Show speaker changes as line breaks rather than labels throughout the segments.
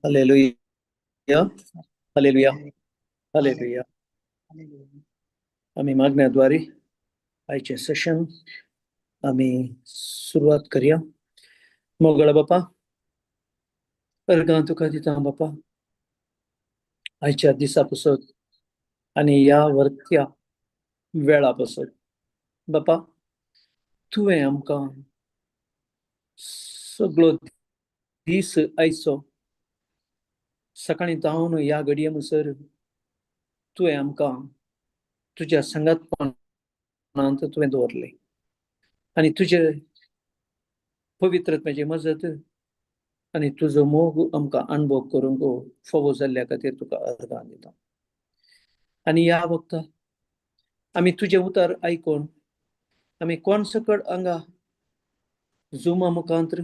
Hallelujah, hallelujah, hallelujah. आमी मागण्याद्वारे आयचें सेशन आमी सुरवात करया. मोगळा बापा, अर्गां तुका दिता बापा, आयच्या दिसा पसत आनी ह्या वर्त्या वेळा पसत. बापा, तुवें आमकां सगळो दीस आयचो सकाळीं जावन ह्या घडये म्हणसर तुवें आमकां तुज्या सांगातपणांत तुवें दवरलें आनी तुजे पवित्रत्वाची मजत आनी तुजो मोग आमकां अणभव करूंक फावो जाल्ल्या खातीर तुका अर्गां दिता. आनी ह्या वखदार आमी तुजें उतर आयकून आमी कोण सकट हांगा झुमा मुखांत्र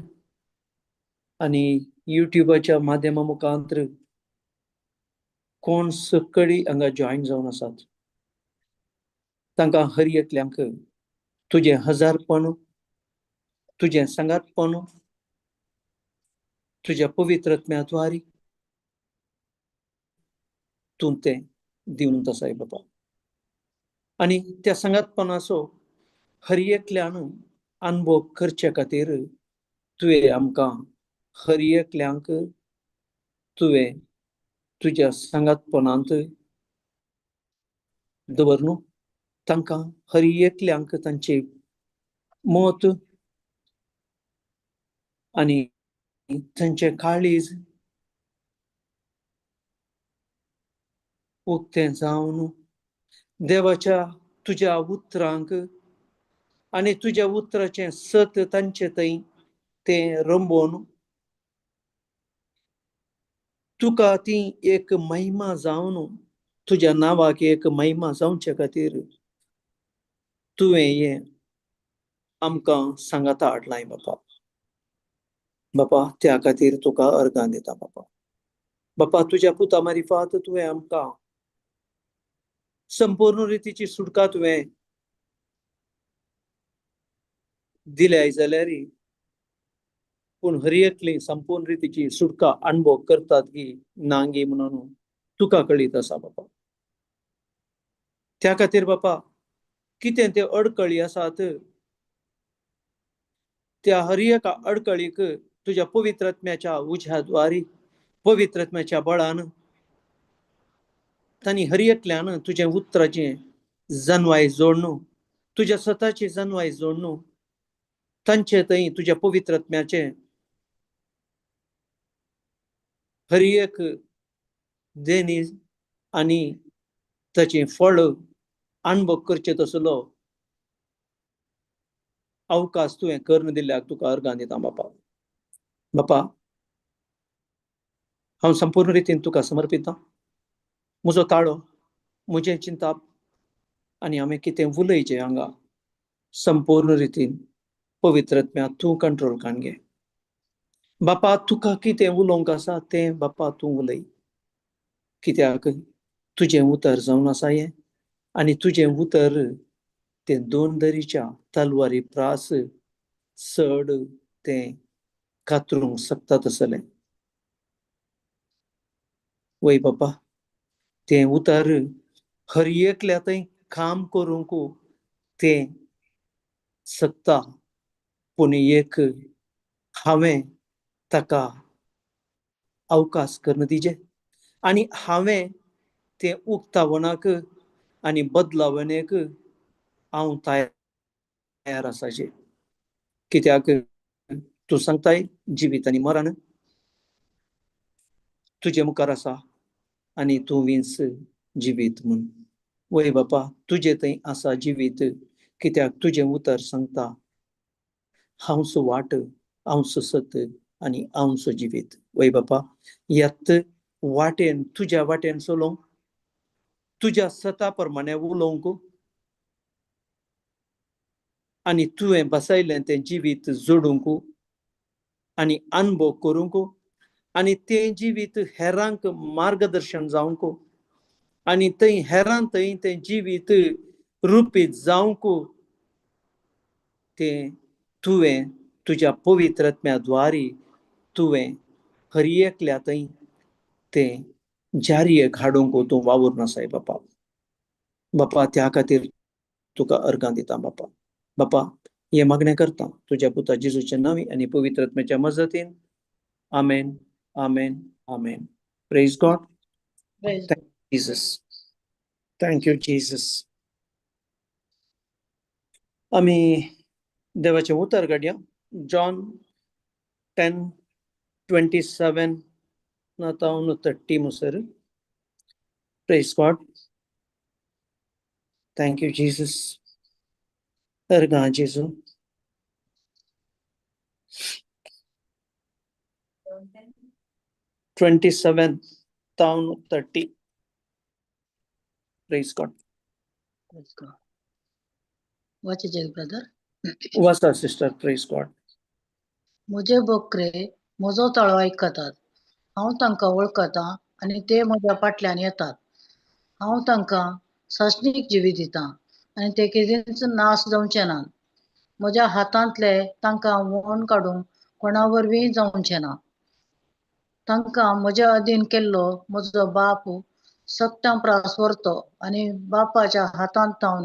आनी युट्युबाच्या माध्यमा मुखांत्र कोण सकडी हांगा जॉयन जावन आसात, तांकां हर एकल्यांक तुजें हजारपण, तुजें सांगातपण, तुज्या पवित्रत्म्याद्वारी तूं तें दिवन आसाय बाबा. आनी त्या सांगातपणाचो हर एकल्यान अनुभव करचे खातीर तुवें आमकां हर एकल्यांक तुवें तुज्या सांगातपणांत दवर न्हू. तांकां हर एकल्यांक तांचे मत आनी तांचें काळीज उक्तें जावन देवाच्या तुज्या उतरांक आनी तुज्या उतराचें सत तांचे थंय तें रंबोवन तुका ती एक महिमा जावन तुज्या नांवाक एक महिमा जावचे खातीर तुवें हें आमकां सांगाता हाडलाय बापा. बापा, त्या खातीर तुका अर्गां दिता बापा. बापा, तुज्या पुता मारिफात तुवें आमकां संपूर्ण रितीची सुटका तुवें दिल्याय जाल्यार पूण हर एकली संपूर्ण रितीची सुटका अणभव करतात की नांगी म्हणून तुका कळीत आसा बापा. त्या खातीर बापा, कितें ते अडकळी आसात त्या हर एका अडकळीक तुज्या पवित्रत्म्याच्या उज्याद्वारी, पवित्रत्म्याच्या बळान तांणी हर एकल्यान तुजें उतराचें जनवाय जोडणू, तुज्या स्वताची जनवाय जोडणू, तांचे थंय तुज्या पवित्रत्म्याचें हर एक देणी आनी ताचें फळ अणभव करचें तसलो अवकाश तुवें करून दिल्ल्याक तुका अर्गां दिता बापा. बापा, हांव संपूर्ण रितीन तुका समर्पितां. म्हजो ताळो, म्हजें चिंताप आनी हांवें कितें उलयचें हांगा संपूर्ण रितीन पवित्रत्म्या तूं कंट्रोल काण घे बापा. तुका कितें उलोवंक आसा तें बापा तूं उलय, कित्याक तुजें उतर जावन आसा हें आनी तुजें उतर तें दोन दरीच्या तलवारी प्रास चड तें कातरूंक शकता तसलें. वय बापा, तें उतर हर एकल्या थंय काम करूंक तें शकता, पूण एक हांवें ताका अवकाश करून दिजे आनी हांवें तें उक्तावणाक आनी बदलावणेक हांव तयार आसाचें. कित्याक तूं सांगताय जिवीत आनी मरण तुजे मुखार आसा आनी तूं विंच जिवीत म्हूण. वय बापा, तुजे थंय आसा जिवीत, कित्याक तुजें उतर सांगता हांवच वाट, हांवच सत आनी हांवच जिवीत. वय बापा, ह्याच वाटेन, तुज्या वाटेन चलोवंक, तुज्या सता प्रमाणे उलोवंक आनी तुवें बसयलें तें जिवीत जोडूंक आनी अनुभव करूंक आनी तें जिवीत हेरांक मार्गदर्शन जावंक आनी थंय हेरां थंय तें जिवीत रुपीत जावंक तें तुवें तुज्या पवित्र आत्म्या द्वारी तुवें हर एकल्या थंय तें जारीयेक हाडूंक तूं वावुर नासाय बापा. बापा, त्या खातीर तुका अर्गां दिता बापा. बापा, हें मागणें करता तुज्या पुता जेजूच्या नांवी आनी पवित्र आत्म्याच्या मजतीन. आमेन, आमेन, आमेन. Praise God.
Praise God.
Jesus. Thank you Jesus. आमी देवाचें उतर काडया, जॉन 10:27 नातावन 30 मुसर. Praise God. Thank you Jesus. अर्गां जेजू. 27 तावन 30. Praise God.
Praise God. वाचें ब्रदर?
वाचा सिस्टर. Praise God.
म्हजे बकरे म्हजो ताळो आयकतात, हांव तांकां वळखतां आनी ते म्हज्या फाटल्यान येतात. हांव तांकां सासणीक जिवीत दितां आनी ते केदींच नाश जावचे नात. म्हज्या हातांतले तांकां वोण काडूंक कोणा वरवीं जावचें ना. तांकां म्हज्या अधीन केल्लो म्हजो बाप सत्यां प्रास व्हरतो आनी बापाच्या हातांत तावन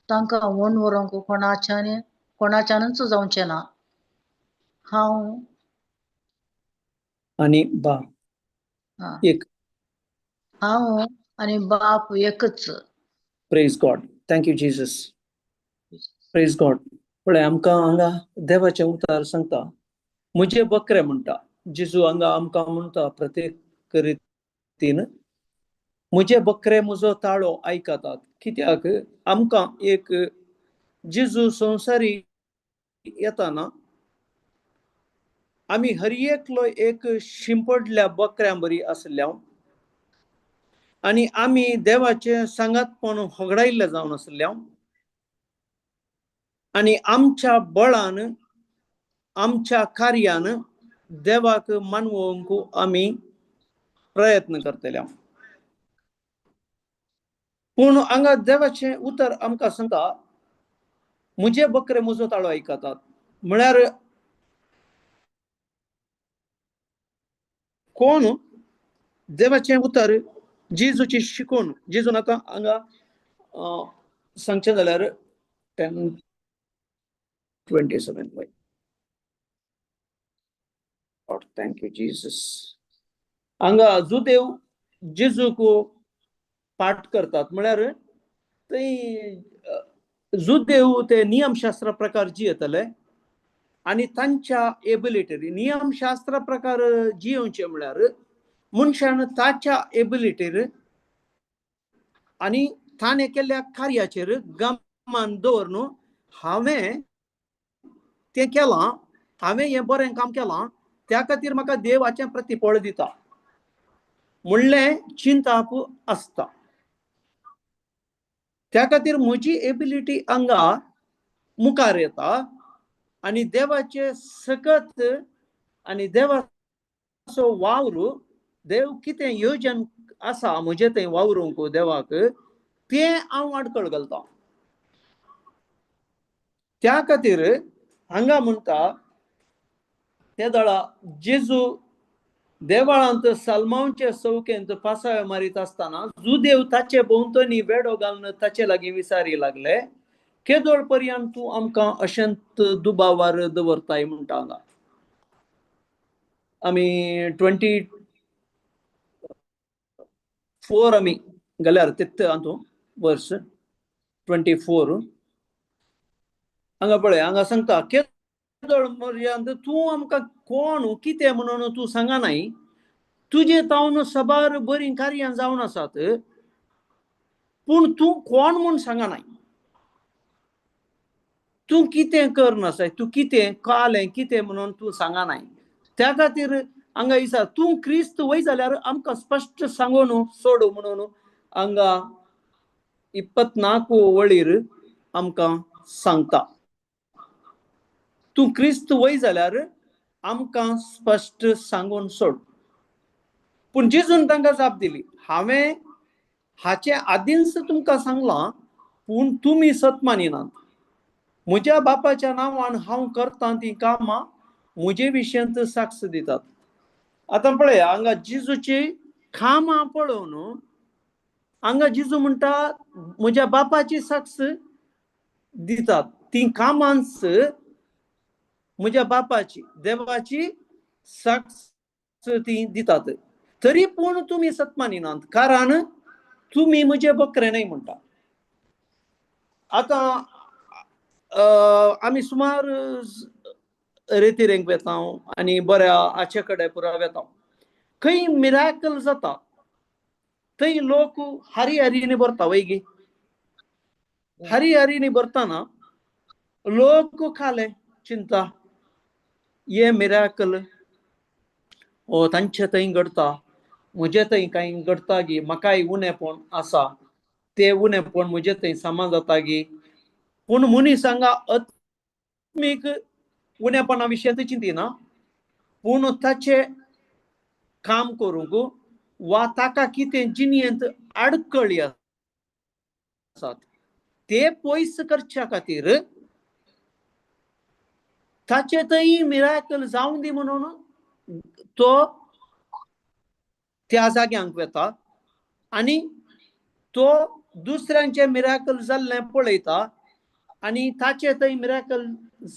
तांकां वोण व्हरूंक कोणाच्यानूच जावचें ना. हांव
आनी बाप एक.
हांव आनी बाप एकच.
Praise God. Thank you Jesus. Praise God. पळय, आमकां हांगा देवाचें उतर सांगता, म्हजे बकरे म्हणटा जेजू. हांगा आमकां म्हणटा प्रत्येक रितीन, म्हजे बकरे म्हजो ताळो आयकतात. कित्याक आमकां एक जेजू संवसारी येताना आमी हर एकलो एक शिंपडल्या बकऱ्यां बरी आसल्या आनी आमी देवाचें सांगातपण होगडायल्लें जावन आसल्या आनी आमच्या बळान, आमच्या कार्यान देवाक मानवोवंक आमी प्रयत्न करतले. पूण हांगा देवाचें उतर आमकां सांगता, म्हजे बकरे म्हजो ताळो आयकतात. म्हळ्यार कोण देवाचें उतर, जेजूची शिकवण, जेजून आतां हांगा सांगचें जाल्यार 10:27. Thank you Jesus. हांगा जुदेव जेजूक पाठ करतात, म्हळ्यार थंय जुदेव ते नियमशास्त्रा प्रकार जियेतले आनी तांच्या एबिलिटीर नियमशास्त्रा प्रकार जियोवचे. म्हळ्यार मनशान ताच्या एबिलिटीर आनी ताणें केल्ल्या कार्याचेर गमान दवरून, हांवें तें केलां, हांवें हें बरें काम केलां, त्या खातीर म्हाका देवाचें प्रतिफळ दिता म्हणलें चिंताप आसता. त्या खातीर म्हजी एबिलिटी हांगा मुखार येता आनी देवाचे सकत आनी देवाचो वावर, देव कितें योजन आसा म्हजें थंय वावरूंक देवाक, तें हांव आडखळ घालता. त्या खातीर हांगा म्हणटा, ते दळा जेजू देवळांत सलमावचे चौकेंत पासायो मारीत आसतना जुदेव ताचे भोंवतणी वेडो घालून ताचे लागीं विचारी लागले, केदोळ पर्यंत तूं आमकां अशेंत दुबावार दवरताय म्हणटा. हांगा आमी 24 आमी गेल्यार तेत्त हातूं वर्स 24 हांगा पळय, हांगा सांगता, केदोळ पर्यंत तूं आमकां कोण कितें म्हणून तूं सांगनाय, तुजे तावन सबार बरीं कार्यां जावन आसात, पूण तूं कोण म्हूण सांगनाय, तूं कितें कर आसाय, तूं कितें कळ्ळें कितें म्हणून तूं सांगनाय. त्या खातीर हांगा दिसा तूं क्रिस्त वय जाल्यार आमकां स्पश्ट सांगून सोड म्हणून हांगा 24 वळीर आमकां सांगता. तूं क्रिस्त वय जाल्यार आमकां स्पश्ट सांगून सोड. पूण जेजून तांकां जाप दिली, हांवें हाचे आदींच तुमकां सांगलां, पूण तुमी सत मानिनात. म्हज्या बापाच्या नांवान हांव करतां तीं कामां म्हजे विशयांत साक्ष दितात. आतां पळया हांगा जेजूची कामां पळोवन हांगा जेजू म्हणटा म्हज्या बापाची साक्ष दितात, तीं कामांच म्हज्या बापाची देवाची साक्ष ती दितात, तरी पूण तुमी सत मानिनात, कारण तुमी म्हजे बकरे न्हय म्हणटा. आतां आमी सुमार रेतिरेंक वेता आनी बऱ्या आचे कडेन पुरा वेता, खंय मिराकल जाता थंय लोक हारी हारीनी भरता वय गी. हारी हारीनी भरतना लोक खाले चिंता, हे मिराकल ओ तांचे थंय घडता, म्हजे थंय कांय घडता गी, म्हाकाय उणेपण आसा, ते उणेपण म्हजे थंय सामा जाता गी. पूण मनीस हांगा आत्मीक उणेपणा विशयांत चिंतिना, पूण ताचे काम करूंक वा ताका कितें जिणेंत आडखळी आसात ते पयस करच्या खातीर ताचे थंय मिराकल जावं दी म्हणून तो त्या जाग्यांक वता आनी तो दुसऱ्यांचे मिराकल जाल्लें पळयता आनी ताचे थंय मिराकल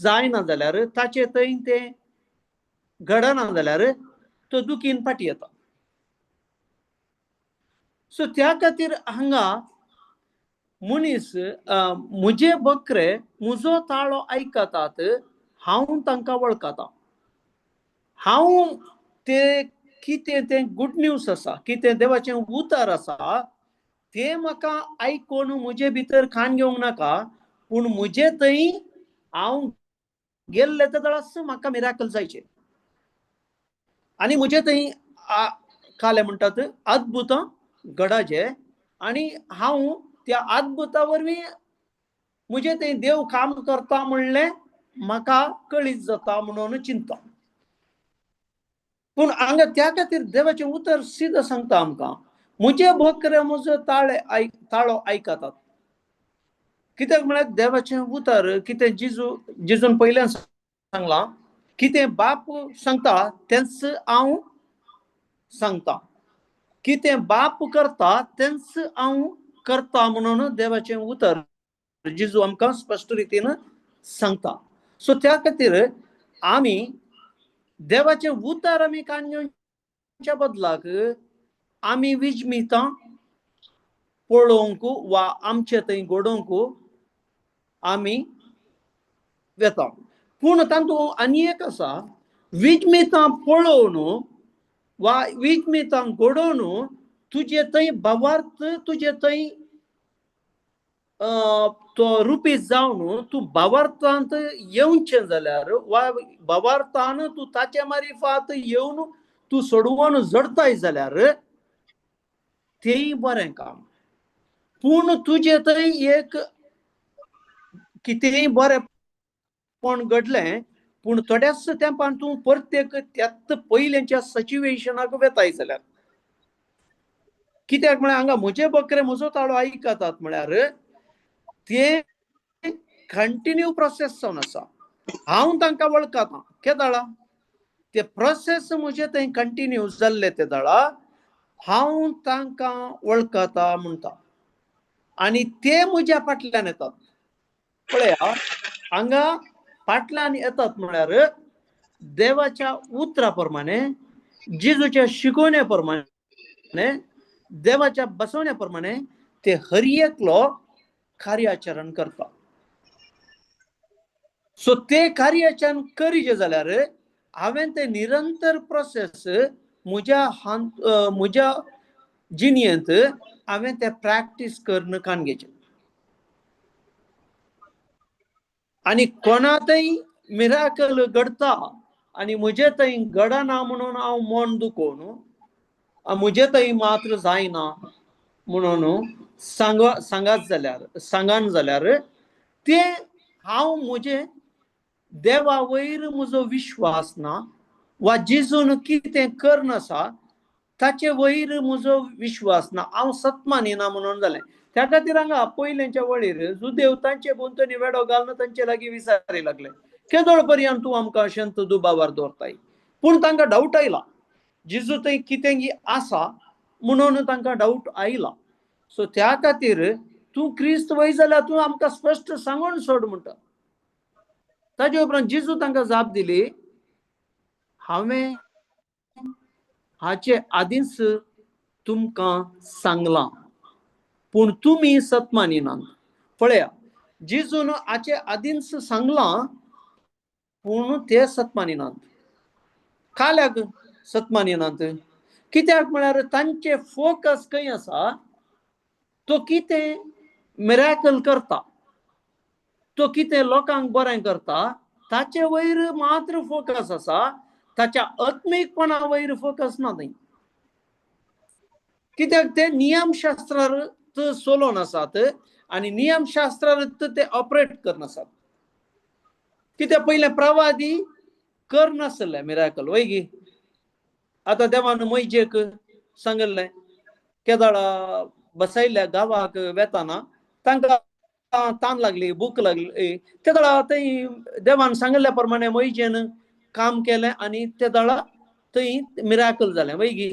जायना जाल्यार, ताचे थंय तें घडना जाल्यार तो दुखीन फाटी येता. सो त्या खातीर हांगा मनीस म्हजे बकरे म्हजो ताळो आयकतात, हांव तांकां वळखता, हांव ते कितें तें गुड न्यूज आसा, कितें देवाचें उतर आसा तें म्हाका आयकून म्हजे भितर खान घेवंक नाका, पूण म्हजे थंय हांव गेल्ले तेदळाच म्हाका मिराकल जायचें. आनी म्हजे थंय काले म्हणटात अद्भुतां घडाचे, आनी हांव त्या अद्भुता वरवीं म्हजे थंय देव काम करता म्हणलें म्हाका कळीत जाता म्हणून चिंता. पूण हांगा त्या खातीर देवाचें उतर सीद सांगता आमकां, म्हजे बकरे म्हजो ताळे ताळो आयकतात. कित्याक म्हळ्यार देवाचें उतर कितें जिजू जिजून पयल्यान सांगलां, कितें बाप सांगता तेंच हांव सांगता, कितें बाप करता तेंच हांव करता म्हणून देवाचें उतर जिजू आमकां स्पश्ट रितीन सांगता. सो त्या खातीर आमी देवाचें उतर आमी कान घेवच्या बदलाक आमी विजमितां पळोवंक वा आमचे थंय घडोवंक आमी वेता. पूण तातूंत आनी एक आसा, विजमितां पळोवन वा विजमितां घडोवन तुजे थंय भावार्थ तुजे थंय तो रुपी जावन तूं भावार्थांत येवचें जाल्यार वा भावार्थान तूं ताचे मारिफात येवन तूं सोडोवन जडताय जाल्यार तेंय बरें काम. पूण तुजें थंय एक कितेंय बरेंपण घडलें, पूण थोड्याच तेंपान तूं परतेक त्याच पयलेंच्या सिच्युएशनाक वेताय जाल्यार, कित्याक म्हळ्यार हांगा म्हजे बकरे म्हजो ताळो आयकतात म्हळ्यार ते कंटिन्यू प्रोसेस जावन आसा. हांव तांकां वळखता केदाळा ते प्रोसेस म्हजे थंय कंटिन्यू जाल्ले ते दाळा हांव तांकां वळखता म्हणटा आनी ते म्हज्या फाटल्यान येतात. पळया हांगा फाटल्यान येतात म्हळ्यार देवाच्या उतरा प्रमाणे, जेजूच्या शिकवण्या प्रमाणे, देवाच्या बसवण्या प्रमाणे ते हर एकलो कार्याचरण करता. सो ते कार्याचरण करीचे जाल्यार हांवें ते निरंतर प्रोसेस म्हज्या हांत म्हज्या जिणयेंत हांवें तें प्रॅक्टीस करून कान घेवचें. आनी कोणा थंय मिराकल घडता आनी म्हजे थंय घडना म्हणून हांव मन दुखोवन म्हजे थंय मात्र जायना म्हणून सांगात जाल्यार, सांगान जाल्यार तें हांव म्हजें देवा वयर म्हजो विश्वास ना वा जेजून कितें करन आसा ताचे वयर म्हजो विश्वास ना, हांव सत मानिना म्हणून जालें. त्या खातीर हांगा पयलेंच्या वळीर जुदेव तांचे भोंवतणी वेडो घालून तांचे लागीं विचारी लागले, केदोळ पर्यंत तूं आमकां अशेंच दुबावार दवरताय. पूण तांकां डावट आयला, जेजू थंय कितें आसा म्हणून तांकां डावट आयला. सो त्या खातीर तूं क्रिस्त वय जाल्यार तूं आमकां स्पश्ट सांगून सोड म्हणटा. ताजे उपरांत जेजू तांकां जाप दिली, हांवें हाचे आदींच तुमकां सांगलां पूण तुमी सत मानिनात. पळया, जेजून हाचे आदींच सांगलां पूण ते सत मानिनात. काल्याक सत मानिनात कित्याक म्हळ्यार तांचे फोकस खंय आसा, तो कितें मिराकल करता, तो कितें लोकांक बरें करता ताचे वयर मात्र फोकस आसा, ताच्या आत्मीकपणा वयर फोकस ना थंय. कित्याक ते नियमशास्त्रार चलोवन आसात आनी नियमशास्त्रार ते ऑपरेट करनासात. कित्याक पयलें प्रवादी करनासले मिराकल वय गी. आतां देवान मैजेक सांगिल्लें, केदाळा बसयल्ल्या गांवाक वेताना तांकां तान लागली, भूक लागली, तेदळा थंय देवान सांगिल्ल्या प्रमाणे मैजेन काम केलें आनी तेदळा थंय मिराकल जालें वय गी.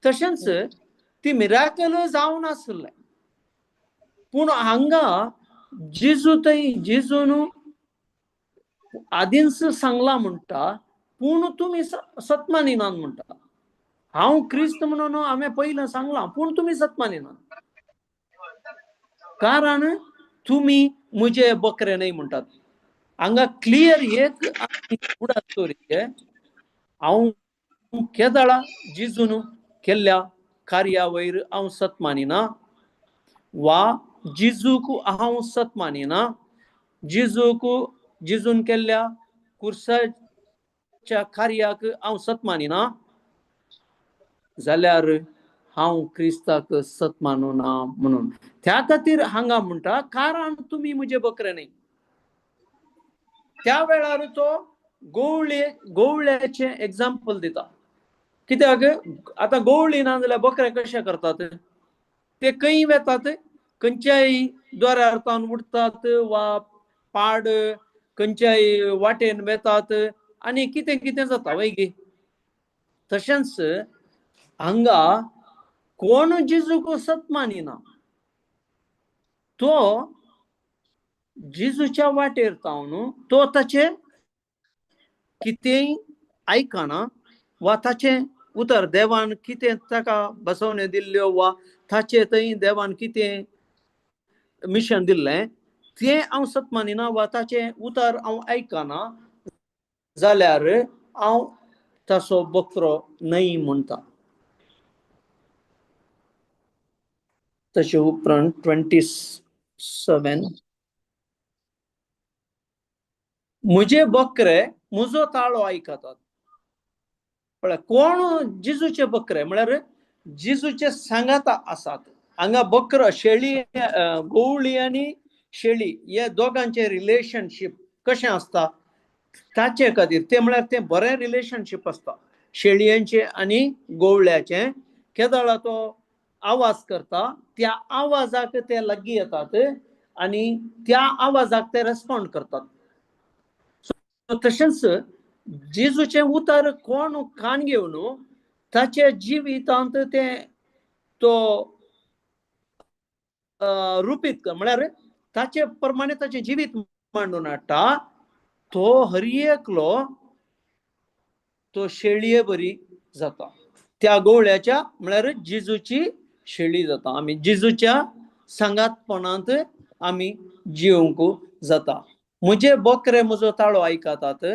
तशेंच ती मिराकल जावन आसलें पूण हांगा जेजू थंय जेजून आदींच सांगलां म्हणटा पूण तुमी सत मानिनात म्हणटा. हांव क्रिस्त म्हणून हांवें पयलें सांगलां पूण तुमी सत मानिनात, कारण तुमी म्हजे बकरे न्हय म्हणटात. हांगा क्लियर एक स्टोरी, हांव केदळा जेजून केल्ल्या कार्या वयर हांव सत मानिना वा जेजूक हांव सत मानिना, जेजूक जेजून केल्ल्या कुर्साच्या कार्याक हांव सत मानिना जाल्यार हांव क्रिस्ताक सत मानुना म्हणून. त्या खातीर हांगा म्हणटा कारण तुमी म्हजे बकरे न्हय. त्या वेळार तो गोवळे गोवळ्याचें एग्जाम्पल दिता. कित्याक आतां गोवळी ना जाल्यार बकरे कशे करतात, ते खंय वेतात, खंयच्याय दोऱ्यार तावन उडटात वा पाड खंयच्याय वाटेन वेतात आनी कितें कितें जाता वय गी. तशेंच हांगा कोण जेजूक सत मानिना तो जेजूच्या वाटेर तावन तो ताचें कितेंय आयकना वा ताचें उतर देवान कितें ताका बसवण्यो दिल्ल्यो वा ताचें थंय देवान कितें मिशन दिल्लें तें हांव सत मानिना वा ताचें उतर हांव आयकना जाल्यार हांव ताचो बकरो न्हय म्हणटा. तशें उपरांत 27, म्हजे बकरे म्हजो ताळो आयकतात. पळय कोण जेजूचे बकरे म्हळ्यार जेजूचे सांगाता आसात. हांगा बकरो शेळी, गोवळी आनी शेळी हे दोगांचे रिलेशनशीप कशें आसता ताचे खातीर ते म्हळ्यार तें बरें रिलेशनशीप आसता शेळयांचें आनी गोवळ्याचें. केदळा तो आवाज करता त्या आवाजाक ते लागीं येतात आनी त्या आवाजाक ते रेस्पॉन्ड करतात. तशेंच जेजूचें उतर कोण कान घेवन ताच्या जिवितांत तें तो रुपीत म्हळ्यार ताचे प्रमाणे ताचें जिवीत मांडून हाडटा तो हर एकलो तो शेळये बरी जाता. त्या गोवळ्याच्या म्हळ्यार जेजूची शेळी जाता. आमी जेजूच्या सांगातपणांत आमी जिवंक जाता. म्हजे बकरे म्हजो ताळो आयकतात,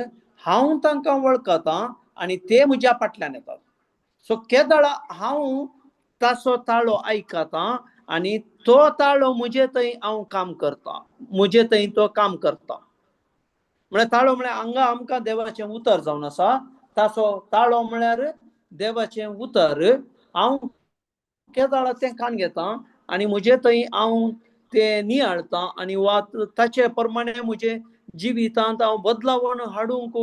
हांव तांकां वळखतां आनी ते म्हज्या फाटल्यान येतात. सो केदळा हांव ताचो ताळो आयकता आनी तो ताळो म्हजे थंय हांव काम करता, म्हजे थंय तो काम करता. म्हळ्यार ताळो म्हळ्यार हांगा आमकां देवाचें उतर जावन आसा. ताचो ताळो म्हळ्यार देवाचें उतर. हांव केदळा तें कान घेता आनी म्हजे थंय हांव तें नियाळता आनी वा ताचे प्रमाणे म्हजे जिवितांत हांव बदलावण हाडूंक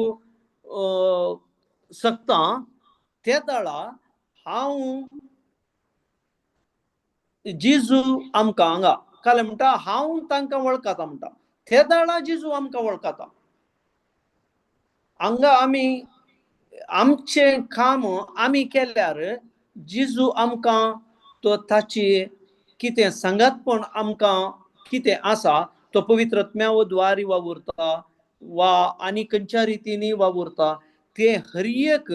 शकता. ते दळा हांव जेजू आमकां हांगा काल म्हणटा हांव तांकां वळखता म्हणटा. ते दळा जेजू आमकां वळखता. हांगा आमी आमचें काम आमी केल्यार जेजू आमकां तो ताची कितें सांगातपण आमकां कितें आसा तो पवित्र आत्म्या द्वारी वावुरता वा आनी खंयच्या रितींनी वावुरता ते हर एक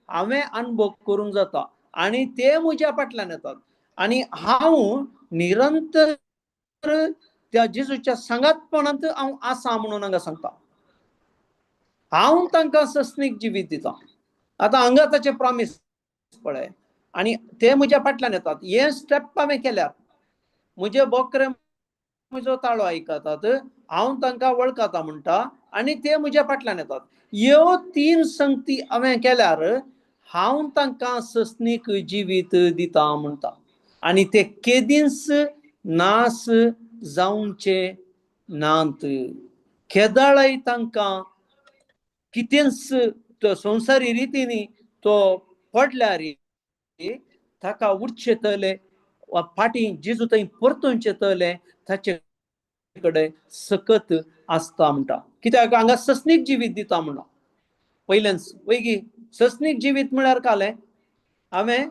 हांवें अनुभव करूंक जाता आनी ते म्हज्या फाटल्यान येतात आनी हांव निरंतर त्या जेजूच्या सांगातपणांत हांव आसा म्हणून हांगा सांगता. हांव तांकां सस्नीक जिवीत दिता. आतां हांगा ताचें प्रॉमीस पळय आनी ते म्हज्या फाटल्यान येतात. हे स्टेप हांवें केल्यार म्हजे बोकरे म्हजो ताळो आयकतात, हांव तांकां वळखता म्हणटा आनी ते म्हज्या फाटल्यान येतात. ह्यो तीन संगती हांवें केल्यार हांव तांकां सस्नीक जिवीत दिता म्हणटा आनी ते केदींच नास जावचे नात. केदाळय तांकां कितेंच संवसारी रितींनी तो पडल्यार ताका उडचेतले वा फाटीं जेजू थंय परतून ताचे कडेन सकत आसता म्हणटा. कित्याक हांगा सस्नीक जिवीत दिता म्हणटा पयल्यान वयगी. सस्नीक जिवीत म्हळ्यार कालें हांवें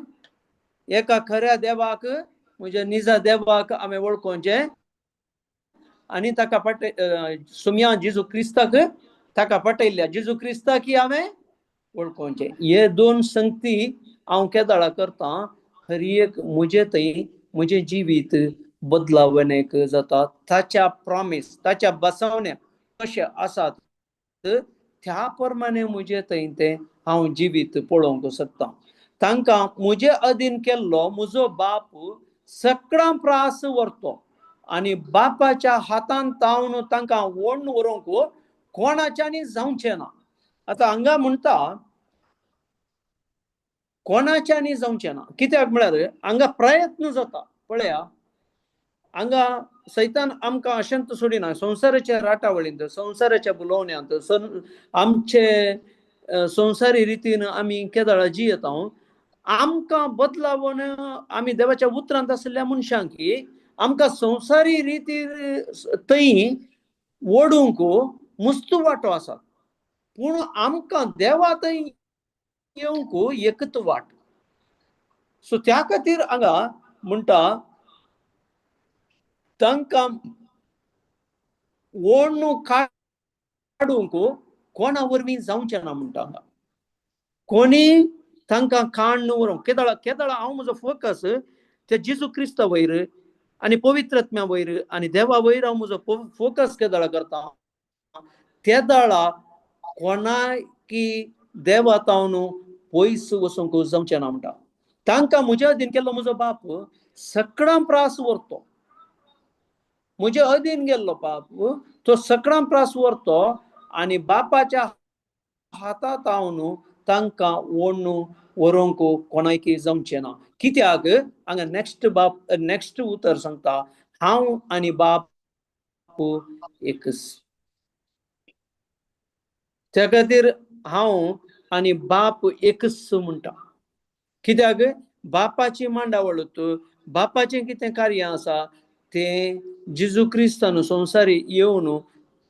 एका खऱ्या देवाक म्हज्या निजा देवाक हांवें वळखोवचें आनी ताका पटय सुमया जेजू क्रिस्ताक ताका पटयल्ल्या जेजू क्रिस्ताक हांवें वळखोवचें. हे दोन संगती हांव केदाळा करता हर एक म्हजे थंय म्हजें जिवीत बदलावणेक जाता. ताच्या प्रॉमीस ताच्या बसवण्या कशें आसात त्या प्रमाणे म्हजे थंय तें हांव जिवीत पळोवंक शकता. तांकां म्हजे अधीन केल्लो म्हजो बाप सगळ्यां प्रास व्हरतो आनी बापाच्या हातान तावन तांकां ओडून व्हरूंक कोणाच्यानी जावचें ना. आतां हांगा म्हणटा कोणाच्यानी जावचें ना कित्याक म्हळ्यार हांगा प्रयत्न जाता. पळया हांगा सैतान आमकां अशेंच सोडिना. संवसाराच्या राटावळींत संवसाराच्या बुलोवण्यांत आमचे संवसारी रितीन आमी केदळा जियेता. आमकां बदलावन आमी देवाच्या उतरांत आशिल्ल्या मनशांक आमकां संवसारी रितीर थंय ओडूंक मुस्त वांटो आसा, पूण आमकां देवा थंय येवंक एकच वाट. सो त्या खातीर हांगा म्हणटा तांकां ओडून काडूंक कोणा वरवीं जावचें ना म्हणटा. हांगा कोणी तांकां काण्ण व्हरूंक केदळा केदळा हांव म्हजो फोकस त्या जेजू क्रिस्ता वयर आनी पवित्र आत्म्या वयर आनी देवा वयर हांव म्हजो फोकस केदळा करता तेदळा कोणाकी देवा तावन पयस वचूंक जावचें ना म्हणटा. तांकां म्हज्या अधीन केल्लो म्हजो बाप सगळ्यां प्रास व्हरतो. म्हजे अधीन गेल्लो बाप तो सगळ्यां प्रास व्हरतो आनी बापाच्या हाता तावन तांकां ओडून व्हरूंक कोणायकी जावचें ना. कित्याक हांगा नेक्स्ट बाप नेक्स्ट उतर सांगता हांव आनी बाप एकच. त्या खातीर हांव आनी बाप एकच म्हणटा. कित्याक बापाची मांडावळ बापाचें कितें कार्य आसा तें जेजू क्रिस्तान संवसारी येवन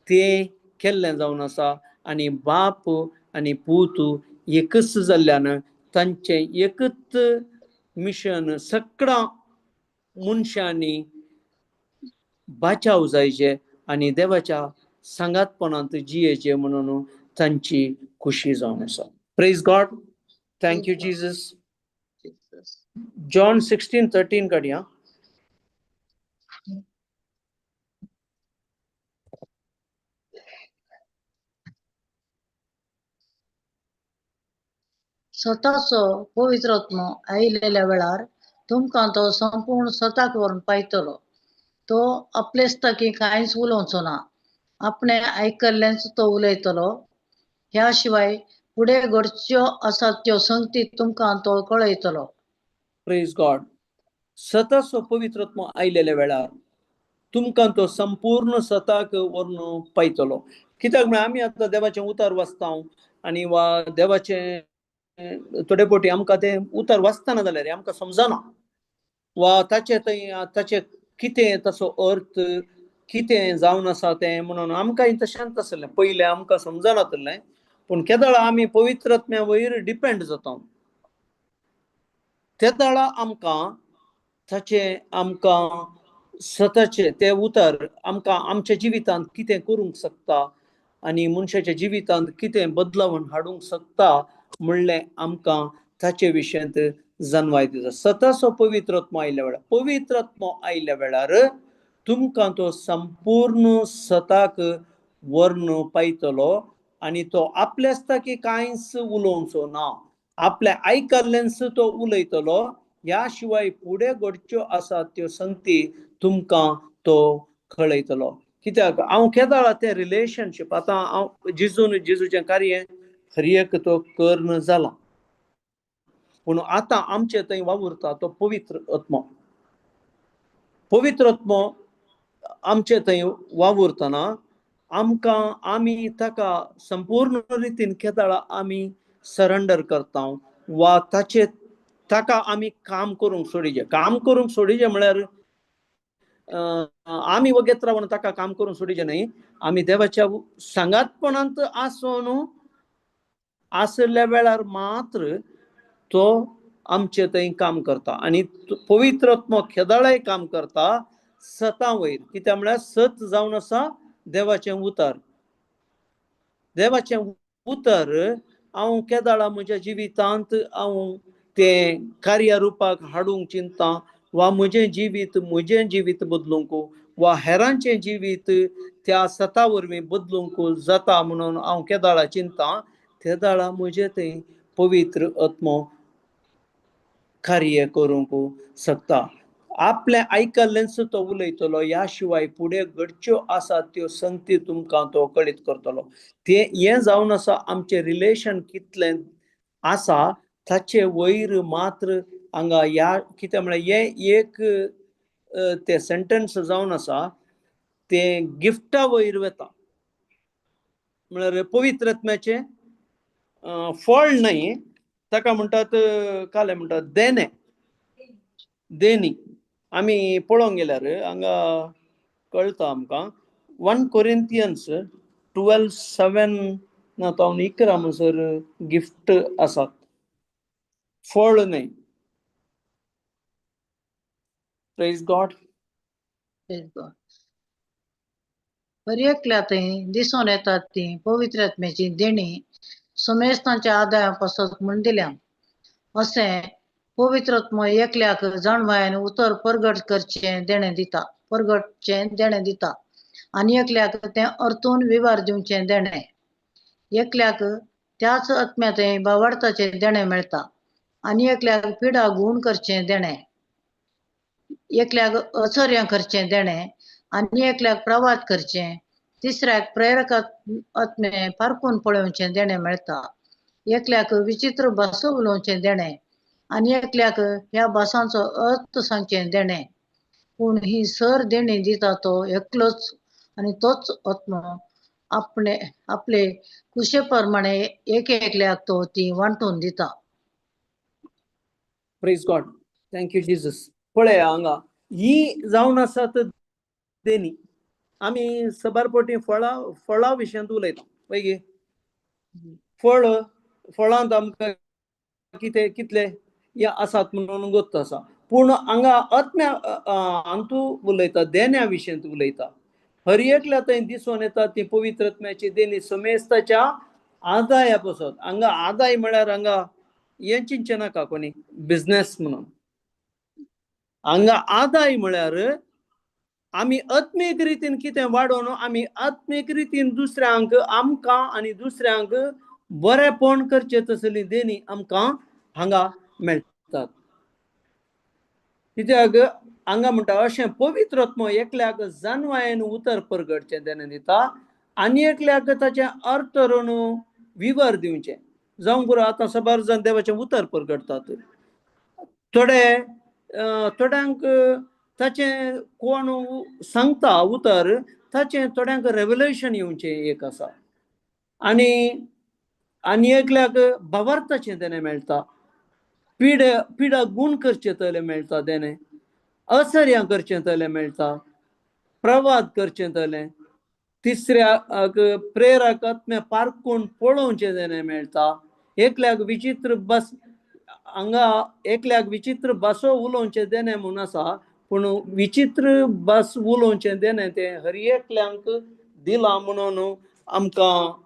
तें केल्लें जावन आसा आनी बाप आनी पूत एकच जाल्ल्यान तांचें एकच मिशन सगळ्या मनशांनी बाचाव जायचे आनी देवाच्या सांगातपणांत जियेचे म्हणून तांची खुशी जावन आसा. Praise God. Thank you Jesus. John 16:13 काडया.
सताचो पवित्र आत्मो आयिल्ल्या वेळार तुमकां तो संपूर्ण सताक व्हरून पायतलो. तो आपलेच ताकी कांयच उलोवचो ना, आपणे आयकल्लेंच तो उलयतलो. ह्या शिवाय फुडें घडच्यो आसात त्यो संगती तुमकां तो कळयतलो.
प्रेज गॉड. सताचो पवित्र आत्मो आयलेल्या वेळार तुमकां तो संपूर्ण सताक व्हरून पायतलो. कित्याक म्हळ्यार आमी आतां देवाचें उतर वाचता आनी वा देवाचें थोडे फावटी आमकां तें उतर वाचतना जाल्यार आमकां समजना वा ताचे थंय ताचें कितें ताचो अर्थ कितें जावन आसा तें म्हणून आमकांय तशेंच आसलें पयलें, आमकां समजनातलें. पूण केदळा आमी पवित्र आत्म्या वयर डिपेंड जाता तेदळा आमकां ताचें आमकां सताचें तें उतर आमकां आमच्या जिवितांत कितें करूंक शकता आनी मनशाच्या जिवितांत कितें बदलावण हाडूंक शकता म्हणलें आमकां ताचे विशयांत जाणवाय दिता. सताचो पवित्र आत्मो आयिल्ल्या वेळार, पवित्र आत्मो आयिल्ल्या वेळार तुमकां तो संपूर्ण सताक वर्ण पायतलो आनी तो आपल्याच ताकी कांयच उलोवचो ना, आपल्या आयकल्ल्यानच तो उलयतलो. ह्या शिवाय फुडें घडच्यो आसात त्यो संगती तुमकां तो कळयतलो. कित्याक हांव केदळा तें रिलेशनशीप आतां हांव जेजून जेजूचें कार्य हर एक तो कर्ण जाला, पूण आतां आमचे थंय वावुरता तो पवित्र आत्मो. पवित्र आत्मो आमचे थंय वावुरतना आमकां आमी ताका संपूर्ण रितीन केदळा आमी सरेंडर करता वा ताचे ताका आमी काम करूंक सोडिजे. काम करूंक सोडिजे म्हळ्यार आमी वगेत रावन ताका काम करूंक सोडिजे न्हय, आमी देवाच्या सांगातपणांत आसून आशिल्ल्या वेळार मात्र तो आमचे थंय काम करता. आनी पवित्र आत्मो केदळाय काम करता सता वयर. कित्याक म्हळ्यार सत जावन आसा देवाचें उतर. देवाचें उतर हांव केदळा म्हज्या जिवितांत हांव तें कार्य रुपाक हाडूंक चिंता वा म्हजें जिवीत बदलूंक वा हेरांचें जिवीत त्या सता वरवीं बदलूंक जाता म्हणून हांव केदळा चिंता तेदळा म्हजें थंय पवित्र आत्मो कार्य करूंक शकता. आपलें आयकल्लेंच तो उलयतलो, ह्या शिवाय फुडें घडच्यो आसात त्यो संगती तुमकां तो कळीत करतलो. तें हें जावन आसा आमचें रिलेशन कितलें आसा ताचे वयर मात्र हांगा ह्या कितें म्हळ्यार हें एक तें सेंटन्स जावन आसा तें गिफ्टा वयर वता. म्हळ्यार पवित्र आत्म्याचें फळ न्हय, ताका म्हणटात कालें म्हणटात देणें, देणी. आमी पळोवंक गेल्यार हांगा कळटा आमकां 1 Corinthians 12:7 ना तो 11 म्हणसर गिफ्ट आसात, फळ न्हय. Praise God.
हर एकल्या थंय दिसून येतात ती पवित्र आत्म्याची देणी समेस्तांच्या आदाया पासत म्हूण दिल्या. अशें पवित्र आत्मो एकल्याक जाणवायेन उतर परगट करचें देणें दिता, परगटचें देणें दिता आनी एकल्याक तें अर्थून विवार दिवचें देणें. एकल्याक त्याच आत्म्या थंय भावार्थाचें देणें मेळटा आनी एकल्याक पिडा गूण करचें देणें, एकल्याक अचर्यां करचें देणें आनी एकल्याक प्रवाद करचें, तिसऱ्याक प्रेरक आत्मे पारखून पळोवचें देणें मेळटा, एकल्याक विचित्र भासो उलोवचें देणें आनी एकल्याक ह्या भासांचो अर्थ सांगचें देणें. पूण ही सर देणी दिता तो एकलोच आनी तोच आत्मो आपणे आपले कुशे प्रमाणे एक एकल्याक तो ती वांटून दिता.
Praise God, thank you Jesus. पळया हांगा ही जावन आसात देणी. आमी सबार फावटी फळां फळां विशयांत उलयता पळय, फळ फळांत आमकां कितें कितले हे आसात म्हणून गोत्त आसा, पूण हांगा आत्म्या हातूं उलयता, देण्या विशयांत उलयता. हर एकल्या थंय दिसून येता ती पवित्र आत्म्याची देणी समेस्ताच्या आदाया पासत. हांगा आदाय म्हळ्यार हांगा हें चिंतचें नाका कोणी बिजनेस म्हणून. हांगा आदाय म्हळ्यार आमी आत्मीक रितीन कितें वाडोवन आमी आत्मीक रितीन दुसऱ्यांक आमकां आनी दुसऱ्यांक बरेंपण करचें तसली देणी आमकां हांगा मेळटात. कित्याक हांगा म्हणटा अशें पवित्र आत्मो एकल्याक जानवायेन उतर परगटचें देणें दिता आनी एकल्याक ताचें अर्थ रणू विवर दिवचें. जावं पुरो आतां साबार जाण देवाचें उतर परगटतात, थोडे थोड्यांक ताचें कोण सांगता उतर ताचें थोड्यांक रेवलेशन येवचें एक आसा, आनी आनी एकल्याक भावार्थाचें देणें मेळटा, पिडा गूण करचें तलें मेळटा देणें, असर्यां करचें तलें मेळटा, प्रवाद करचें तलें, तिसऱ्याक प्रेरक आत्म्या पारकून पळोवचें देणें मेळटा, एकल्याक विचित्र बस हांगा एकल्याक विचित्र भासो उलोवचें देणें म्हूण आसा, पूण विचित्र भास उलोवचें देणें तें हर एकल्यांक दिलां म्हणून आमकां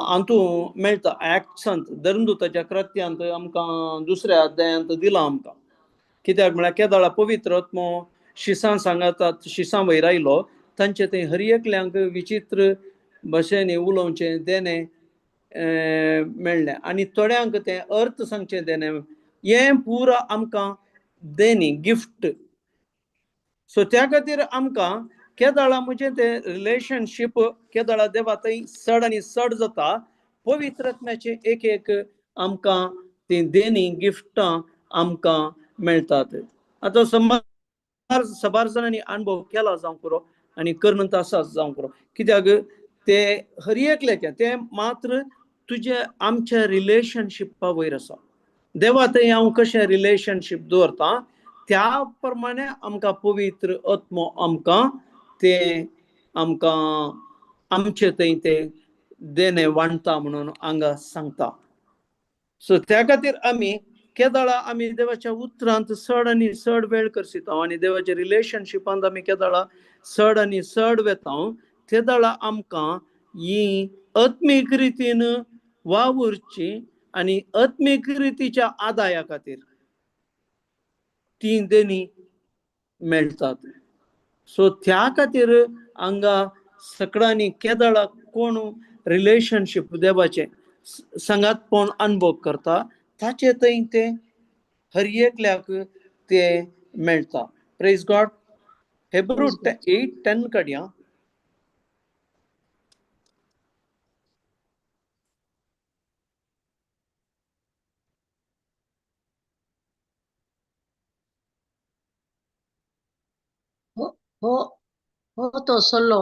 हातूंत मेळटा. एक्ट्सांत धर्मदूताच्या कृत्यांत आमकां दुसऱ्या अध्यायांत दिलां आमकां. कित्याक म्हळ्यार केदळा पवित्र आत्मो शिसां सांगातात, शिसां वयर आयलो तांचे थंय हर एकल्यांक विचित्र भाशेन उलोवचें देणें मेळ्ळें आनी थोड्यांक तें अर्थ सांगचें देणें. हें पुरा आमकां देणी गिफ्ट. सो त्या खातीर आमकां केदळा म्हजें तें रिलेशनशीप केदळा देवा थंय चड आनी चड जाता. पवित्र आत्म्याचें एक एक आमकां तीं देणी गिफ्टां आमकां मेळटात. आतां समार साबार जाणांनी अणभव केला जावंक पुरो आनी करनंत आसाच जावंक पुरो. कित्याक ते हर एकल्याचें तें मात्र तुजें आमच्या रिलेशनशिपा वयर आसा. देवा थंय हांव कशें रिलेशनशीप दवरता त्या प्रमाणे आमकां पवित्र आत्मो आमकां ते आमकां आमचे थंय ते देणें वांटता म्हणून हांगा सांगता. सो त्या खातीर आमी केदळा आमी देवाच्या उतरांत चड आनी चड वेळ करसिता आनी देवाच्या रिलेशनशिपांत आमी केदळा चड आनी चड वेता तेदळा आमकां ही आत्मीक रितीन वावुरची आनी आत्मीक रितीच्या आदाया खातीर ती देणी मेळटात. सो त्या खातीर हांगा सकडांनी केदळा कोण रिलेशनशीप देवाचें सांगातपण अणभव करता ताचे थंय ते हर एकल्याक ते मेळटा. Praise God. Hebrew 8:10 काडया.
हो हो तो सल्लो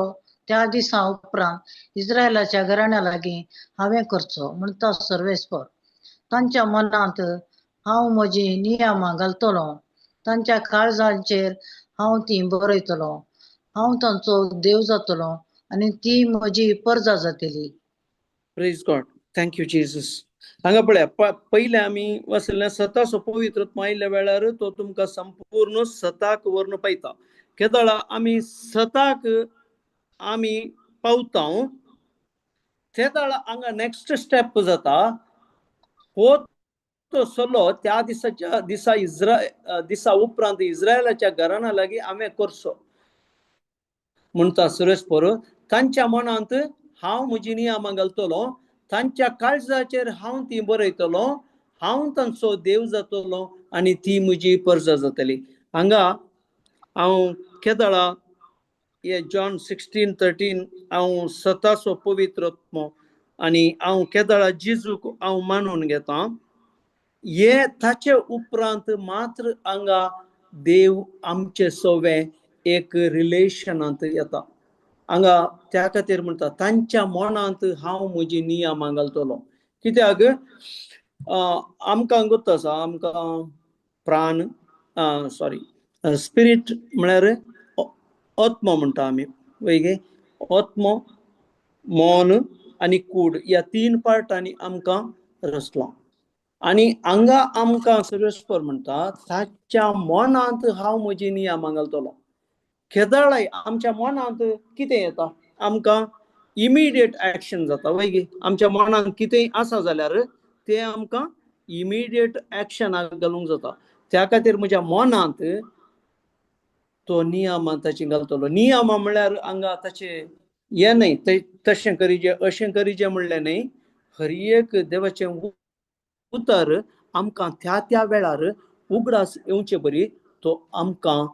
त्या दिसा उपरांत इस्रायलाच्या घराण्या लागीं हांवें करचो म्हणटा सर्वेस्पर. तांच्या मनांत हांव म्हजीं नियमां घालतलो, तांच्या काळजांचेर हांव तीं बरयतलो, हांव तांचो देव जातलो आनी ती म्हजी परजा जातली.
Praise God. Thank you Jesus. हांगा पळया पयलें आमी वाचलें सताचो पवित्र आत्मो आयिल्ल्या वेळार तो तुमकां संपूर्ण सताक व्हरून पायता. केदळा आमी सताक आमी पावता तेदळा हांगा नेक्स्ट स्टेप जाता. हो तो सल्लो त्या दिसाच्या दिसा दिसा उपरांत इस्रायलाच्या घराण्या लागीं हांवें करचो म्हणटा सुरेश पोर. तांच्या मनांत हांव म्हजी नियमां घालतलो, तांच्या काळजाचेर हांव ती बरयतलो, हांव तांचो देव जातलो आनी ती म्हजी परजा जातली. हांगा हांव केदळा हे जॉन 16:13 हांव सताचो पवित्र आत्मो आनी हांव केदळा जेजूक हांव मानून घेता. हे ताचे उपरांत मात्र हांगा देव आमचे सवे एक रिलेशनांत येता. हांगा त्या खातीर म्हणटा तांच्या मनांत हांव म्हजी नियमां घालतलो. कित्याक आमकां गोत्त आसा आमकां प्राण सॉरी स्पिरीट म्हळ्यार आत्मो म्हणटा आमी वय गे. आत्मो मन आनी कूड ह्या तीन पार्टांनी आमकां रचलां. आनी हांगा आमकां सर्वेस्पर म्हणटा ताच्या मनांत हांव म्हजी नियमां घालतलो. केदळाय आमच्या मनांत कितें येता आमकां इमिडिएट एक्शन जाता वय गे. आमच्या मनांत कितेंय आसा जाल्यार तें आमकां इमिडिएट एक्शनाक घालूंक जाता. त्या खातीर म्हज्या मनांत तो नियमां ताची घालतलो. नियमां म्हळ्यार हांगा ताचे हें न्हय तशें करीजे अशें करीजे म्हणलें न्हय, हर एक देवाचें उतर आमकां त्या त्या वेळार उगडास येवचे बरी तो आमकां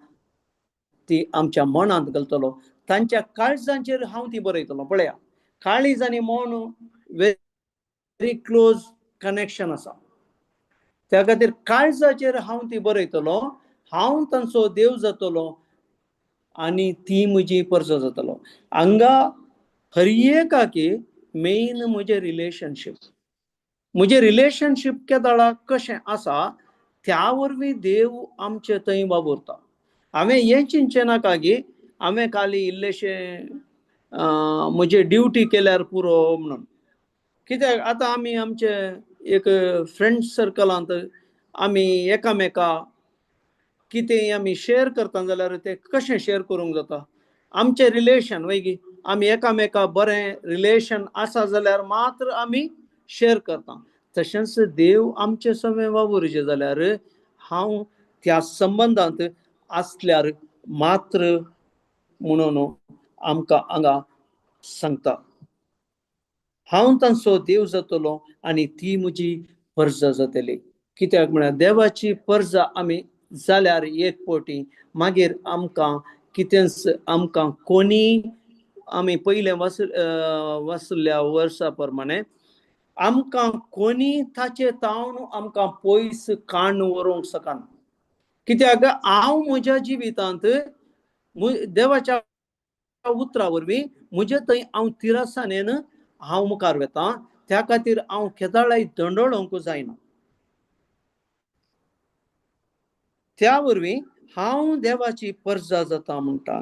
ती आमच्या मनांत घालतलो. तांच्या काळजांचेर हांव ती बरयतलो. पळया, काळीज आनी मन व्हेरी क्लोज कनेक्शन आसा. त्या खातीर काळजाचेर हांव ती बरयतलो, हांव तांचो देव जातलो आनी ती म्हजी परजो जातलो. हांगा हर एकाकी मेन म्हजें रिलेशनशीप, म्हजें रिलेशनशीप केदाळा कशें आसा त्या वरवीं देव आमचे थंय वावुरता. हांवें हें चिंतचें नाका की हांवें खाली इल्लेशें म्हजे ड्युटी केल्यार पुरो म्हणून. कित्याक आतां आमी आमचे एक फ्रेंड सर्कलांत आमी एकामेका कितेंय आमी शेअर करता जाल्यार तें कशें शेअर करूंक जाता? आमचें रिलेशन वयगी आमी एकामेका बरें रिलेशन आसा जाल्यार मात्र आमी शेअर करता. तशेंच देव आमचे सगळें वावुरचें जाल्यार हांव त्या संबंदांत आसल्यार मात्र म्हणून आमकां हांगा सांगता. हांव तांचो देव जातलो आनी ती म्हजी परजा जातली. कित्याक म्हळ्यार देवाची परजा आमी जाल्यार एक पटी मागीर आमकां कितेंच आमकां कोणी आमी पयलें वसल्या वर्सा प्रमाणे आमकां कोणी ताचे तावन आमकां पयस काण व्हरूंक शकना. कित्याक हांव म्हज्या जिवितांत देवाच्या उतरा वरवीं म्हजे थंय हांव तिरसाणेन हांव मुखार वता. त्या खातीर हांव केदाळाय दंडोळोंक जायना. त्या वरवीं हांव देवाची परजा जाता म्हणटा,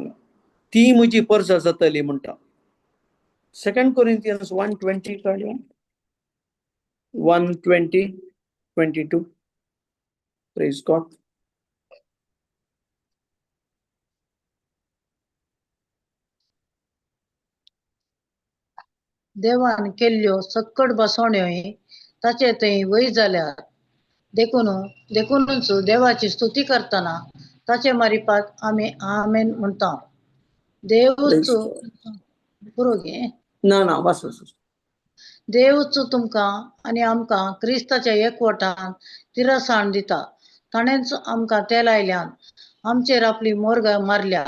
ती म्हजी परजा जातली म्हणटा. 2 Corinthians 1:20 काडया, 1:20-22. Praise God.
देवान केल्ल्यो सक्कड बसवण्योय ताचे थंय वय जाल्यात. देखून देखूनच देवाची स्तुती करतना ताचे मारिपात आमी आमेन म्हणटा. देवच पुरो गे
ना ना बस बस.
देवच तुमकां आनी आमकां क्रिस्ताच्या एकवटान तिरसाण दिता. ताणेंच आमकां तेल आयल्यान आमचेर आपली मोर्ग मारल्या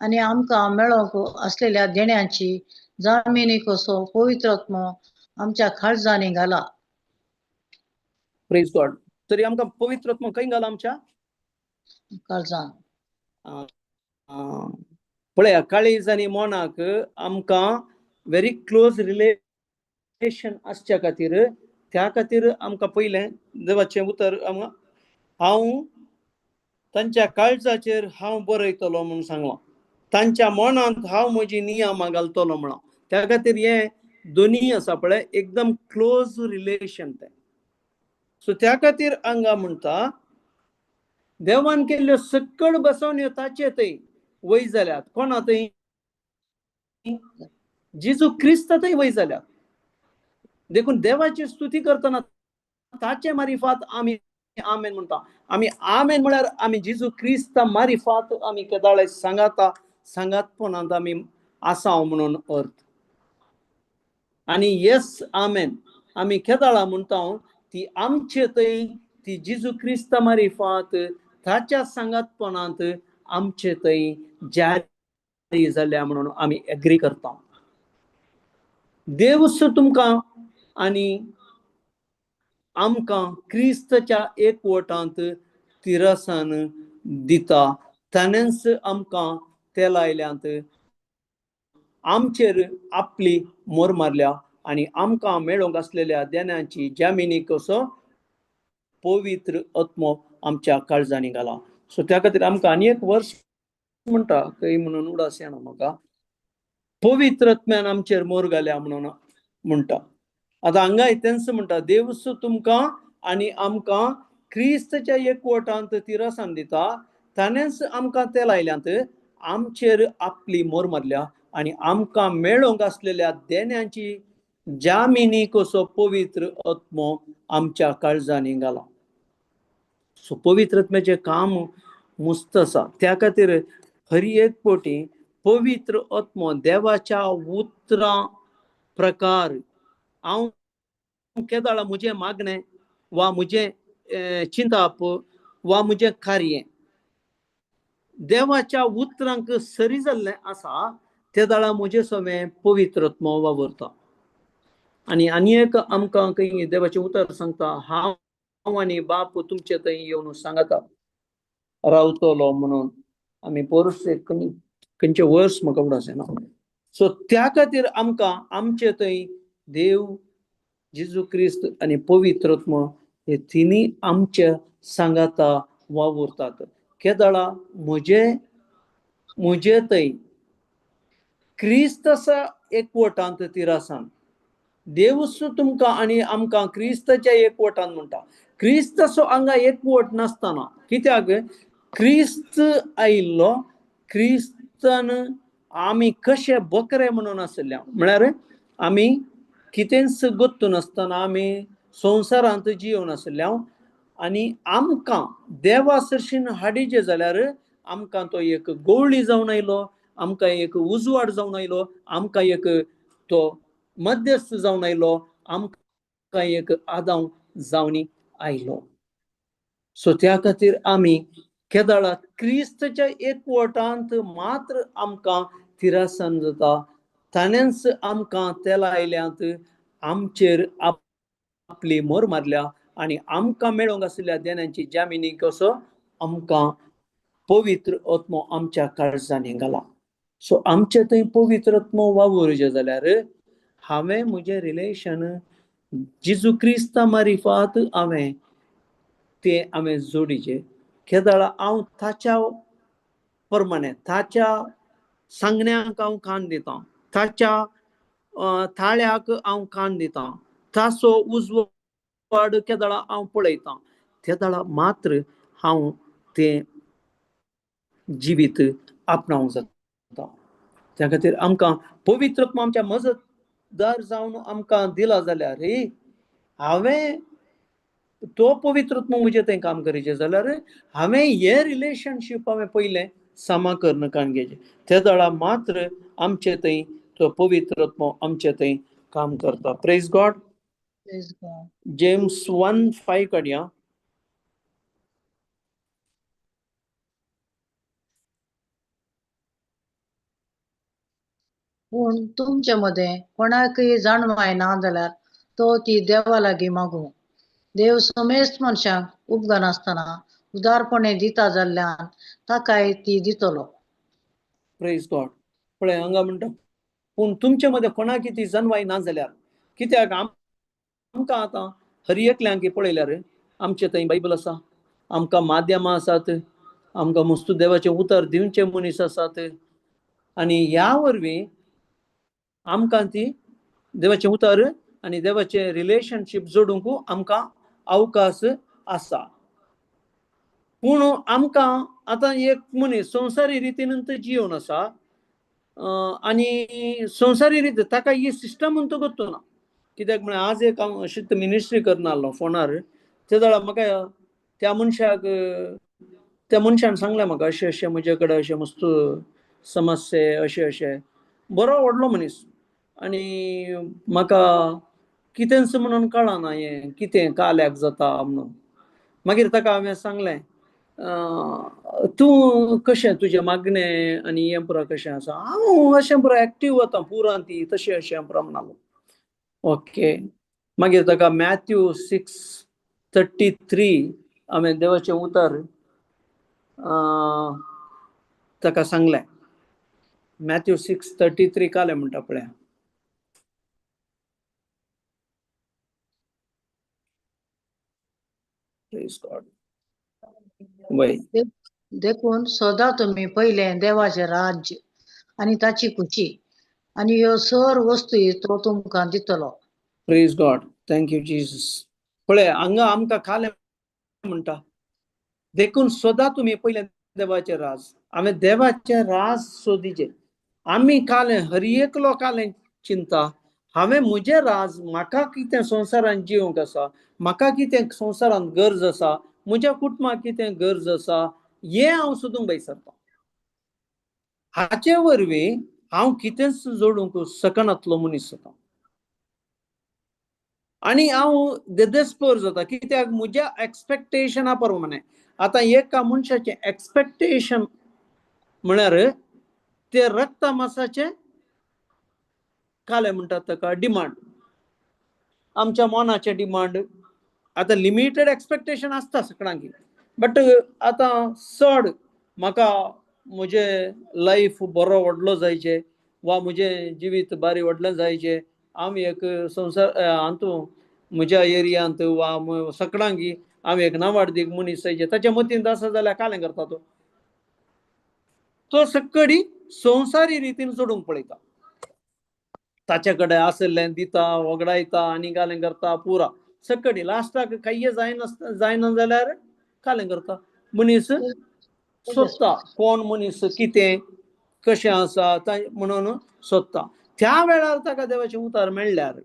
आनी आमकां मेळोंक आसलेल्या देण्यांची जामिनी कसो पवित्र आत्मो आमच्या काळजांनी घाला.
Praise God. तरी आमकां पवित्र आत्मो खंय घाला? आमच्या
काळजान.
पळया, काळीज आनी मनाक आमकां व्हेरी क्लोज रिलेशन आसच्या खातीर, त्या खातीर आमकां पयलें देवाचें उतर हांव तांच्या काळजाचेर हांव बरयतलो म्हूण सांगलां, तांच्या मनांत हांव म्हजी नियमां घालतलो म्हणा. त्या खातीर हें दोनी आसा पळय एकदम क्लोज रिलेशन तें. सो त्या खातीर हांगा म्हणटा देवान केल्ल्यो सक्कड बसवण्यो ताचे थंय वय जाल्यात. कोणा थंय? जेजू क्रिस्त थंय वय जाल्यात. देखून देवाची स्तुती करतना ताचे मारिफात आमी आमेन म्हणटा. आमी आमेन म्हळ्यार आमी जेजू क्रिस्ता मारिफात आमी केदाळे सांगाता, सांगातपणांत आमी आसा म्हणून अर्थ. आनी येस आमेन आमी केदाळा म्हणटा ती आमचे थंय ती जेजू क्रिस्ता मारिफात ताच्या सांगातपणांत आमचे थंय जारी जाल्या म्हणून आमी एग्री करता. देवूच तुमकां आनी आमकां क्रिस्ताच्या एकवटांत तिरसान दिता. ताणेंच आमकां तेल आयल्यांत, आमचेर आपली मोर मारल्या आनी आमकां मेळोंक आसलेल्या देण्यांची जामिनी कसो पवित्र आत्मो आमच्या काळजांनी घाला. सो त्या खातीर आमकां आनी एक वर्स म्हणटा खंय म्हणून उडास येना म्हाका, पवित्र आत्म्यान आमचेर मोर घाल्या म्हणून म्हणटा. आतां हांगाय तेंच म्हणटा, देवूच तुमकां आनी आमकां क्रिस्ताच्या एकवटांत तिरसान दिता, ताणेंच आमकां तेल आयल्यांत, आमचेर आपली मोर मारल्या आनी आमकां मेळोंक आसलेल्या देण्यांची जामिनी कसो पवित्र आत्मो आमच्या काळजांनी घाला. सो पवित्र आत्म्याचें काम मुस्त आसा. त्या खातीर हर एक पटी पवित्र आत्मो देवाच्या उतरां प्रकार हांव केदाळा म्हजें मागणें वा म्हजें चिंताप वा म्हजें कार्य देवाच्या उतरांक सरी जाल्लें आसा ते दाळा म्हजें सगळें पवित्रत्म वावरता. आनी आनी एक आमकां खंय देवाचें उतर सांगता, हांव आनी बाप तुमचे थंय येवन सांगता रावतलो म्हणून. आमी पोरस खंयचे वर्स म्हाका उडास येना. सो त्या खातीर आमकां आमचे थंय देव जेजू क्रिस्त आनी पवित्रत्म हे तिनूय आमच्या सांगाता वावुरतात. केदळा म्हजे म्हजे थंय क्रिस्त आसा एकवटांत तिरासान देवूच तुमकां आनी आमकां क्रिस्ताच्या एकवटान म्हणटा. क्रिस्ताचो हांगा एकवट नासतना कित्याक क्रिस्त आयिल्लो, क्रिस्तान आमी कशे बकरे म्हणून आसल्या म्हळ्यार आमी कितेंच गोत्तू नासतना आमी संवसारांत जियोवन आसल्या आनी आमकां देवा सरशीन हाडीचे जाल्यार आमकां तो एक गोवळी जावन आयलो, आमकां एक उजवाड जावन आयलो, आमकां एक तो मध्यस्थ जावन आयलो, आमकां एक आदाव जावन आयलो. सो त्या खातीर आमी केदळा क्रिस्ताच्या एकवटांत मात्र आमकां थिरासन जाता. ताणेंच आमकां तेला आयल्यांत, आमचेर आपली मोर मारल्या आनी आमकां मेळोंक आशिल्ल्या देण्यांची जामिनी कसो आमकां पवित्र आत्मो आमच्या काळजांनी घाला. सो आमचे थंय पवित्र आत्मो वावुरचें जाल्यार हांवें म्हजें रिलेशन जेजू क्रिस्ता मारिफात हांवें तें हांवें जोडीचें. केदळा हांव ताच्या प्रमाणे ताच्या सांगण्याक हांव कान दितां, ताच्या थाळ्याक हांव कान दितां, ताचो उजवाड केदळा हांव पळयतां, तेदळा मात्र हांव तें जिवीत आपणावंक जाता. त्या खातीर आमकां पवित्र आमच्या मजतदार जावन आमकां दिला जाल्यार हांवें तो पवित्र म्हजें थंय काम करीचें जाल्यार हांवें हें रिलेशनशीप हांवें पयलें सामा करून कान घेवचें. ते दळा मात्र आमचे थंय तो पवित्र आमचे थंय काम करता. Praise God. James 1:5 काडया.
पूण तुमचे मदें कोणाकय जाणवाय ना जाल्यार तो ती देवा लागीं मागूं. देव समेस्त मनशांक उपगनासतना उदारपणे दिता जाल्ल्यान ताकाय ती दितलो.
Praise God. पळय हांगा म्हणटा पूण तुमचे मदें कोणाक ती जनवाय ना जाल्यार, कित्याक आमकां आतां हर एकल्यांक पळयल्यार आमचे थंय बायबल आसा, आमकां माध्यमां आसात, आमकां मुस्तू देवाचें उतर दिवचे मनीस आसात आनी ह्या वरवीं आमकां ती देवाचें उतर आनी देवाचें रिलेशनशीप जोडूंक आमकां अवकाश आसा. पूण आमकां आतां एक मनीस संवसारी रितीन जियोवन आसा आनी संवसारी रीत ताका ही सिस्टम म्हणून तो करतो ना. कित्याक म्हळ्यार आज एक हांव अशीच मिनिस्ट्री करना आसलो फोनार, ते जाल्यार म्हाका त्या मनशाक त्या मनशान सांगलें म्हाका अशें अशें म्हजे कडेन अशें मस्त समस्या अशें अशें, बरो व्हडलो मनीस आनी म्हाका कितेंच म्हणून कळना हें कितें काल्याक जाता म्हणून. मागीर ताका हांवें सांगलें तूं कशें तुजें मागणें आनी हें पुरा कशें आसा. हांव अशें पुरा एक्टीव वता पुरान ती तशें अशें पुरा म्हणालो. ओके, मागीर ताका मॅथ्यू 6:33 हांवें देवाचें उतर ताका सांगलें. मॅथ्यू 6:33 कालें म्हणटा पळया. Praise God. वय.
देखून सदां तुमी पयलें देवाचें राज्य आनी ताची खुशी आनी ह्यो सर वस्तू तो तुमकां दितलो.
Praise God. Thank you Jesus. पळय हांगा आमकां खालें म्हणटा देखून सदां तुमी पयलें देवाचें राज. हांवें देवाचें राज सोदीचें. आमी कालें हर एकलो कालें चिंता हांवें म्हजें राज, म्हाका कितें संवसारांत जिवंक आसा, म्हाका कितें संवसारांत गरज आसा, म्हज्या कुटुंबाक कितें गरज आसा, हें हांव सोदूंक भायर सरता. हाचे वरवीं हांव कितेंच जोडूंक शकनातलो मनीस जाता. आनी हांव देदेस्पर जाता कित्याक म्हज्या एक्सपेक्टेशना प्रमाणे. आतां एका मनशाचें एक्सपेक्टेशन म्हळ्यार ते रक्ता मासाचें कालें म्हणटात ताका डिमांड, आमच्या मनाचें डिमांड. आतां लिमिटेड एक्सपेक्टेशन आसता सगळ्यांकी, बट आतां चड म्हाका म्हजें लायफ बरो व्हडलो जायचें वा म्हजें जिवीत बारी व्हडलें जायचें, हांव एक संवसार हातूंत म्हज्या एरियांत वा सगळ्यांकी हांव एक नांवाडदीक मनीस जायचें, ताच्या मतींत आसा जाल्यार कालें करता तो, तो सकडी संवसारी रितीन जोडूंक पळयता. ताचे कडेन आशिल्लें दिता, वगडायता आनी कालें करता पुरा सकडी. लास्टाक कांय जायना जायना जाल्यार कालें करता मनीस, सोदता कोण मनीस कितें कशें आसा म्हणून सोदता. त्या वेळार ताका देवाचें उतार मेळ्ळ्यार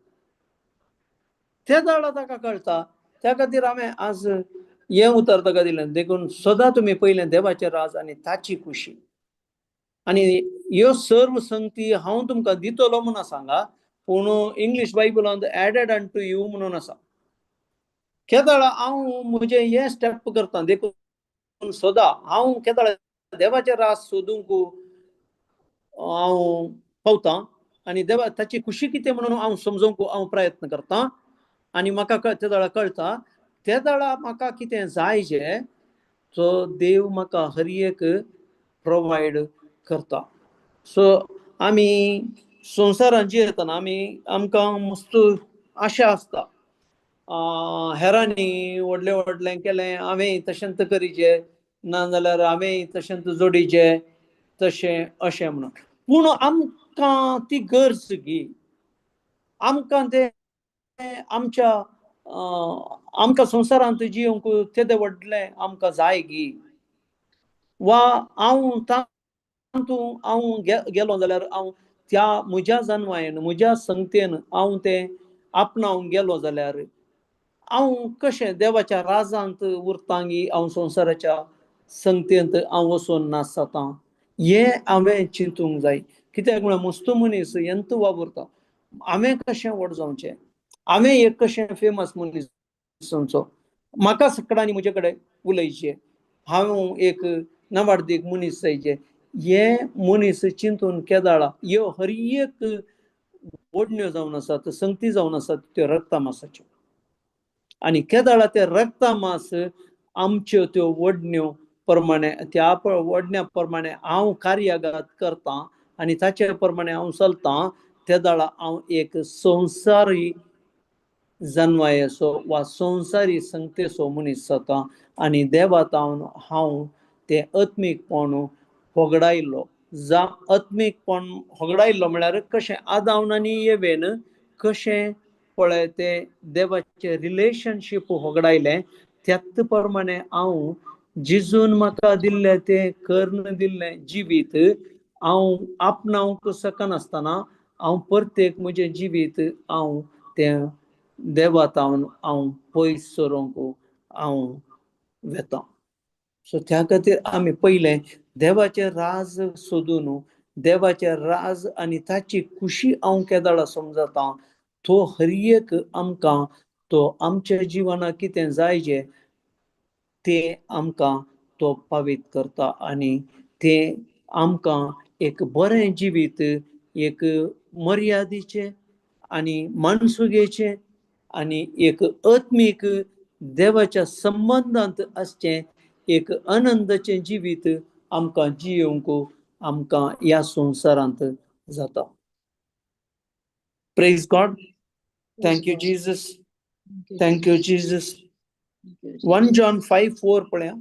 त्या वेळार ताका कळटा. त्या खातीर हांवें आज हें उतर ताका दिलें, देखून सदां तुमी पयलें देवाचें राज आनी ताची खुशी आनी ह्यो सर्व संगती हांव तुमकां दितलो म्हणून सांगा, पूण इंग्लीश बायबलांत एडेड अनटू you म्हणून आसा. केदळा हांव म्हजें हें स्टेप करता, देखून सदां हांव केदळा देवाचें राज सोदूंक हांव पावतां आनी देवा ताची खुशी कितें म्हणून हांव समजूंक हांव प्रयत्न करता आनी म्हाका ते वेळार कळटा, ते वेळार म्हाका कितें जाय जें तो देव म्हाका हर एक प्रोवायड करता. सो आमी संवसारांत जियेतना आमी आमकां मस्त आशा आसता, हेरांनी व्हडलें व्हडलें केलें हांवें तशेंच करीचें, ना जाल्यार हांवें तशेंच जोडीचें तशें अशें म्हणून. पूण आमकां ती गरज गी, आमकां तें आमच्या आमकां संवसारांत जिवंक तेदें व्हडलें आमकां जाय गी, वा हांव तातूंत हांव गेलो जाल्यार हांव त्या म्हज्या जनवायेन म्हज्या संगतेन हांव तें आपणावंक गेलो जाल्यार हांव कशें देवाच्या राजांत उरतांगी, हांव संवसाराच्या संगतेंत हांव वचून नाच जाता, हें हांवें चिंतूंक जाय. कित्याक म्हळ्यार मस्त मनीस येंत वावुरता, हांवें कशें व्हड जावचें, हांवें एक कशें फेमस मनीस जावचो, म्हाका सगळ्यांनी म्हजे कडेन उलयचें, हांव एक नांवाडदीक मनीस जायचें, हें मनीस चिंतून केदाळा ह्यो हर एक ओडण्यो जावन आसात, संगती जावन आसात त्यो रक्तामासाच्यो. आनी केदाळा ते रक्तामास आमच्यो त्यो ओडण्यो प्रमाणे त्या ओडण्या प्रमाणे हांव कार्यागात करतां आनी ताचे प्रमाणे हांव चलतां, ते वेळार हांव एक संवसारी जनवायेचो वा संवसारी संगतेचो मनीस जाता आनी देवातावन हांव तें आत्मीकपण होगडायल्लो. जा आत्मीकपण होगडायल्लो म्हळ्यार कशें आदावन आनी येवेन कशें पळय तें देवाचें रिलेशनशीप होगडायलें, त्याच प्रमाणे हांव जिजून म्हाका दिल्लें तें कर्ण दिल्लें जिवीत हांव आपणावंक शकनासतना हांव प्रत्येक म्हजें जिवीत हांव तें देवातावन हांव पयस सरूंक हांव वेता. सो त्या खातीर आमी पयलें देवाचें राज सोदून देवाचें राज आनी ताची खुशी हांव केदळा समजता, तो हर एक आमकां तो आमच्या जिवनाक कितें जाय जें तें आमकां तो पावीत करता आनी तें आमकां एक बरें जिवीत, एक मर्यादेचें आनी मानसुगेचें आनी एक आत्मीक देवाच्या संबंदांत आसचें एक आनंदाचें जिवीत आमकां जियोवंक आमकां ह्या संवसारांत जाता. Praise God. Thank you Jesus. Thank you Jesus. 1 John 5:4 पळया.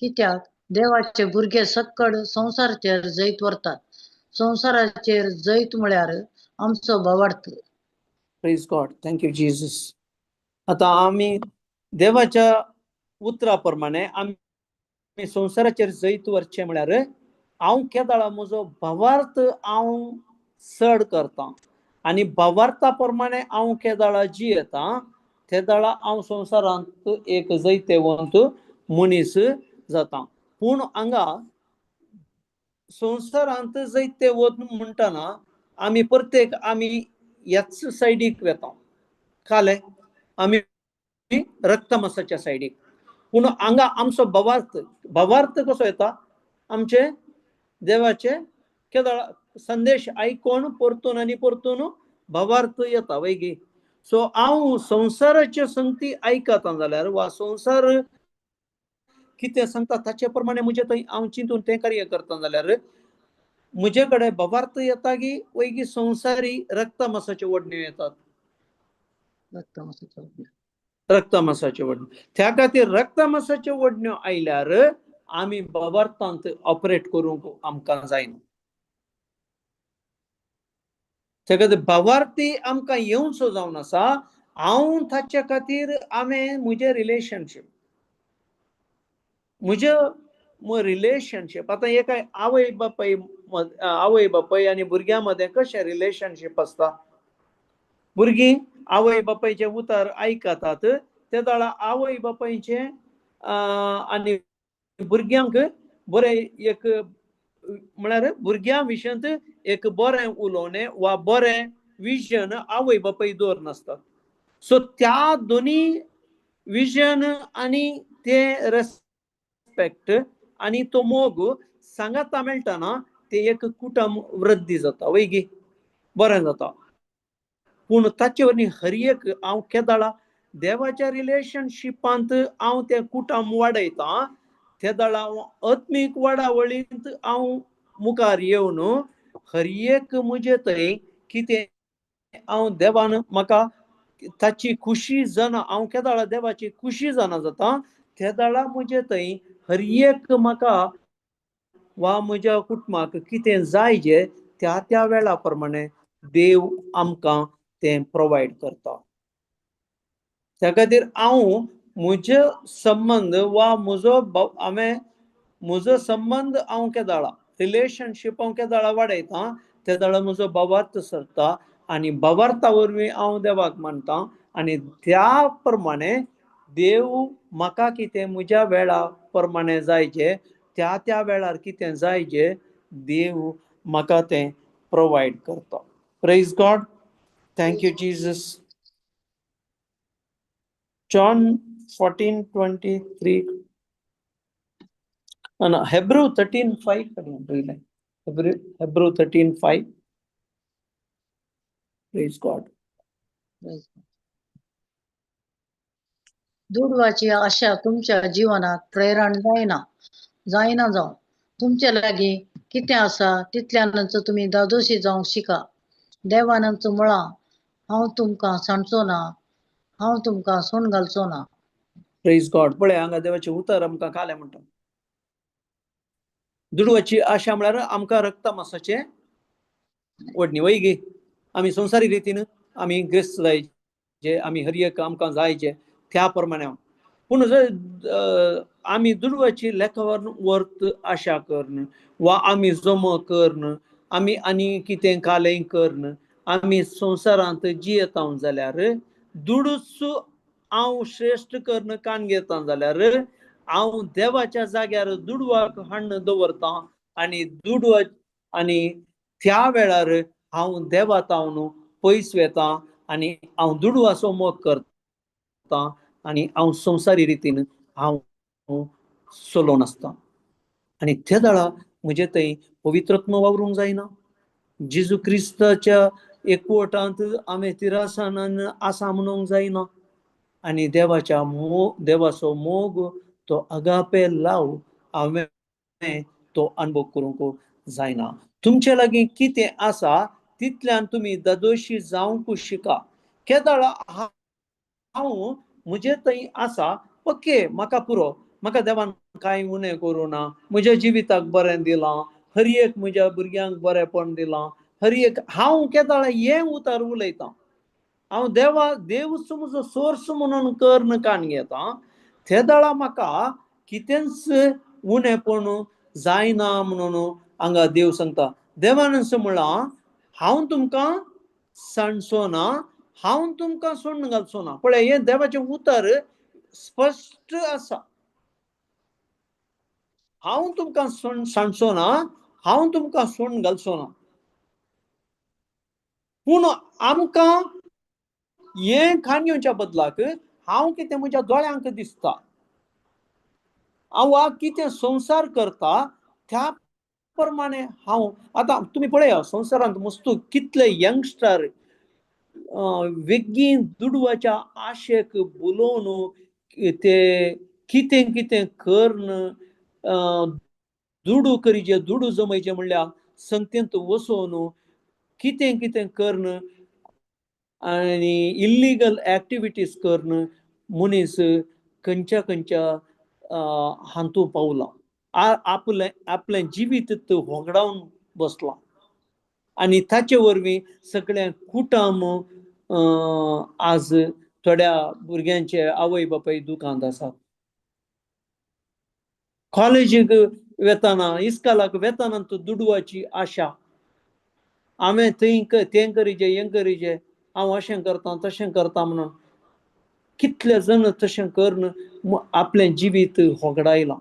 कित्याक देवाचे भुरगे सक्कड संवसाराचेर जैत व्हरतात, संवसाराचेर जैत म्हळ्यार आमचो भावार्थ.
Praise God. Thank you Jesus. आतां आमी देवाच्या उतरा प्रमाणे आमी संवसाराचेर जैत व्हरचें म्हळ्यार हांव केदळा म्हजो भावार्थ हांव चड करतां आनी भावार्था प्रमाणे हांव केदळा जियेतां, तेदळा हांव संवसारांत एक जैतेवंत मनीस जाता. पूण हांगा संवसारांत जैते वत म्हणटना आमी प्रत्येक आमी ह्याच सायडीक वेता, काले आमी रक्तमासाच्या सायडीक. पूण हांगा आमचो भावार्थ, भावार्थ कसो येता? आमचे देवाचे केदळ संदेश आयकोन परतून आनी परतून भावार्थ येता वयगी. सो हांव संवसाराच्यो संगती आयकता जाल्यार वा संवसार कितें सांगता ताचे प्रमाणे म्हजे थंय हांव चिंतून तें कार्य करता जाल्यार म्हजे कडेन भावार्थ येता की वयगी संवसारी रक्तमासाच्यो ओडण्यो येतात, रक्तमासाच्यो ओडण्यो. त्या खातीर रक्तमासाच्यो ओडण्यो आयल्यार आमी भावार्थांत ऑपरेट करूंक आमकां जायना. त्या खातीर भावार्थी आमकां येवचो जावन आसा. हांव ताचे खातीर हांवें म्हजें रिलेशनशीप, म्हजें रिलेशनशीप आतां एक आवय बापाय, आवय बापाय आनी भुरग्यां मदें कशें रिलेशनशीप आसता? भुरगीं आवय बापायचें उतर आयकतात, ते वेळार आवय बापायचें आनी भुरग्यांक बरें एक म्हळ्यार भुरग्यां विशयांत एक बरें उलोवणें वा बरें विजन आवय बापाय दवर नासतात. सो त्या दोनी विजन आनी ते रेस्पेक्ट आनी तो मोग सांगाता मेळटना ते एक कुटुंब वृद्धी जाता वयगी, बरें जाता. पूण ताचे वरवीं हर एक हांव केदळा देवाच्या रिलेशनशिपांत हांव तें कुटुंब वाडयतां, तेदळा हांव आत्मीक वाडावळींत हांव मुखार येवन हर एक म्हजे थंय कितें हांव देवान म्हाका ताची खुशी जाणा, हांव केदळा देवाची खुशी जाणा जाता, तेदळा म्हजे थंय हर एक म्हाका वा म्हज्या कुटुंबाक कितें जाय जे त्या त्या वेळा प्रमाणे देव आमकां तें प्रोवायड करता. त्या खातीर हांव म्हजो संबंद वा म्हजो हांवें म्हजो संबंद हांव केदळा रिलेशनशीप हांव केदळा वाडयता, तेदळा म्हजो भावार्थ सरता आनी भावार्था वरवीं हांव देवाक मानता आनी त्या प्रमाणे देव म्हाका कितें म्हज्या वेळा प्रमाणे जायचे त्या त्या वेळार कितें जायचे देव म्हाका तें प्रोवायड करता. Praise God. Thank you Jesus. John 14:23, Hebrew 13:5 कडेन पयलें. Hebrew 13:5. Praise God.
दुडवाची आशा तुमच्या जिवनात प्रेरण जायना, जायना जावं. तुमचे लागीं कितें आसा तितल्यानच तुमी दादोशी जावंक शिका. देवानच म्हळां, हांव तुमकां सांडचो ना, हांव तुमकां सोण घालचो ना.
प्रेज गॉड. पळय हांगा देवाचें उतर आमकां कालें म्हणटा, दुडवाची आशा म्हळ्यार आमकां रक्तमासाचें ओडणी वय गी. आमी संवसारी रितीन आमी ग्रेस्त जायचे, आमी हर एक आमकां जायचे त्या प्रमाणे. पूण जर आमी दुडवाची लेखावर वर्त आशा करून वा आमी जमो करून आमी आनी कितें कालें करून आमी संवसारांत जियेता जाल्यार दुडूच हांव श्रेश्ठ करून कान घेता जाल्यार हांव देवाच्या जाग्यार दुडवाक हाडून दवरता आनी दुडवा आनी त्या वेळार हांव देवा तावन पयस वेता आनी हांव दुडवाचो मोग करता आनी हांव संवसारी रितीन हांव चलोवन आसता. आनी ते वेळा म्हजे थंय पवित्रत्म वावरूंक जायना. जेजू क्रिस्ताच्या एकवटांत हांवें तिरासानान आसा म्हणूंक जायना आनी देवाच्या मोग, देवाचो मोग तो अगापे लाव हांवें तो अनुभव करूंक जायना. तुमचे लागीं कितें आसा तितल्यान तुमी दादोशी जावंक शिका. केदळा हांव म्हजे थंय आसा, ओके म्हाका पुरो, म्हाका देवान कांय उणें करूं ना, म्हज्या जिविताक बरें दिलां, हर एक म्हज्या भुरग्यांक बरेंपण दिलां, हर एक हांव केदळा हें उतर उलयतां, हांव देवा देवूच म्हजो सोर्स म्हणून कर्ण कान घेता, ते वेळा म्हाका कितेंच उणेंपण जायना म्हणून हांगा देव सांगता. देवान म्हळां हांव तुमकां सांडचो ना, हांव तुमकां सोडून घालचो ना. पळय हें देवाचें उतर स्पश्ट आसा. हांव तुमकां सांडचो ना, हांव तुमकां सोडून घालचो ना. पूण आमकां हें खाण घेवच्या बदलाक हांव कितें म्हज्या दोळ्यांक दिसता, हांव कितें संवसार करता त्या प्रमाणे हांव आतां तुमी पळया संवसारांत मस्तू कितले यंगस्टर वेगीन दुडवाच्या आशेक बोलोवन ते कितें कितें करून दुडू करीचे, दुडू जमयचे म्हणल्यार संगतेंत वसोवन कितें कितें करून आनी इल्लिगल एक्टिविटीज करून मनीस खंयच्या खंयच्या हातूंत पावला, आपलें आपलें जिवीत होगडावन बसलां आनी ताचे वरवीं सगळें कुटुंब आज थोड्या भुरग्यांचे आवय बापाय दुकांत आसात. कॉलेजीक वेताना, इस्कालाक वेताना दुडवाची आशा, हांवें थंय तें करीजे हें करीजे, हांव अशें करता तशें करता म्हणून कितले जण तशें करून आपलें जिवीत होगडायलां.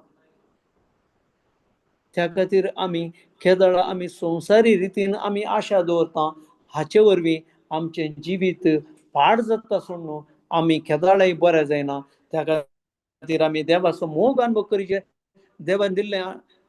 त्या खातीर आमी केदळा आमी संवसारी रितीन आमी आशा दवरता, हाचे वरवीं आमचें जिवीत पाड जाता सोडून आमी केदळाय बरें जायना. त्या खातीर आमी देवाचो मोग अनुभव करीचे, देवान दिल्लें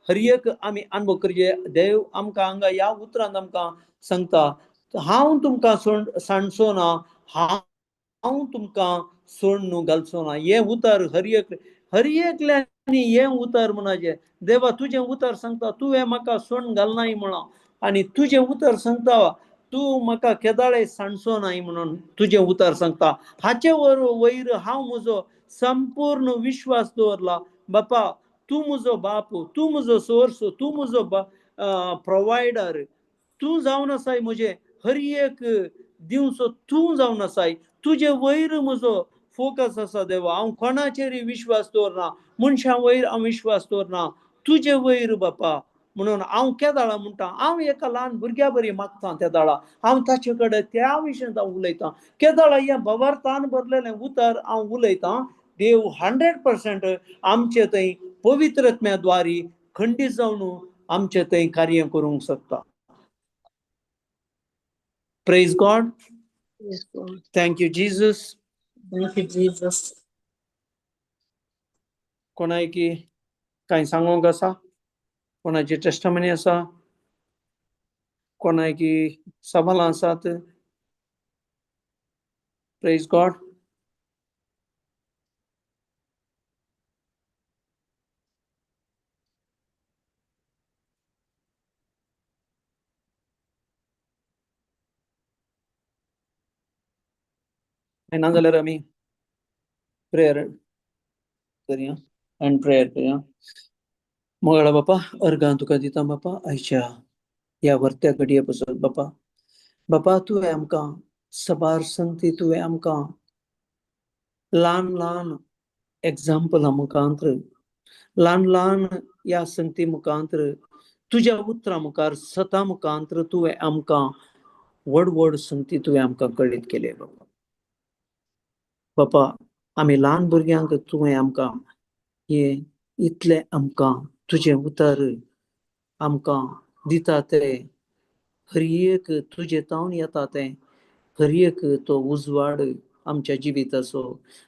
हर एक आमी अनुभव करीचे. देव आमकां हांगा ह्या उतरान आमकां सांगता, हांव तुमकां सांडचो ना, हांव तुमकां सोडून घालचो ना. हें उतर हर एक हर एकल्यांनी हें उतर म्हणाचें, देवा तुजें उतर सांगता तुवें म्हाका सोडून घालनाय म्हणा, आनी तुजें उतर सांगता तूं म्हाका केदाळे सांडचो नाय म्हणून तुजें उतर सांगता. हाचे वयर हांव म्हजो संपूर्ण विश्वास दवरला. बापा तूं म्हजो बाप, तूं म्हजो सोर्स, तूं म्हजो प्रोवायडर, तूं जावन आसाय म्हजें हर एक दिवचो तूं जावन आसाय, तुजे वयर म्हजो फोकस आसा देवा. हांव कोणाचेरय विश्वास दवरना, मनशां वयर हांव विश्वास दवरना, तुजे वयर बापा. म्हणून हांव केदाळा म्हणटा, हांव एका ल्हान भुरग्या बरी मागता तेदाळा, हांव ताचे कडेन त्या विशयांत हांव उलयतां. केदाळा हें भवार्थान भरलेलें उतर हांव उलयतां, देव 100% आमचे थंय पवित्रत्म्या द्वारी खंडीत जावन आमचे थंय कार्य करूंक शकता. Praise God.
Praise God.
Thank you Jesus.
Thank you Jesus.
कोणायकी कांय सांगूंक आसा? कोणाची टेस्टमनी आसा? कोणायकी सवालां आसात? Praise God. ना जाल्यार आमी प्रेयर करया आनी प्रेयर करया. मोगाळा बापा, अर्गां तुका दिता बापा आयच्या ह्या वर्त्या घडये पसत बापा. बापा तुवें आमकां सबार संगती, तुवें आमकां ल्हान ल्हान एग्जाम्पलां मुखांत्र, ल्हान ल्हान ह्या संगती मुखांत्र, तुज्या उतरां मुखार सता मुखांत्र तुवें आमकां व्हड व्हड संगती तुवें आमकां कळीत केले बापा. बापा आमी ल्हान भुरग्यांक तुवें आमकां हें इतलें आमकां तुजें उतर आमकां दिता तें हर एक तुजें तावन येता तें हर एक तो उजवाड आमच्या जिविताचो,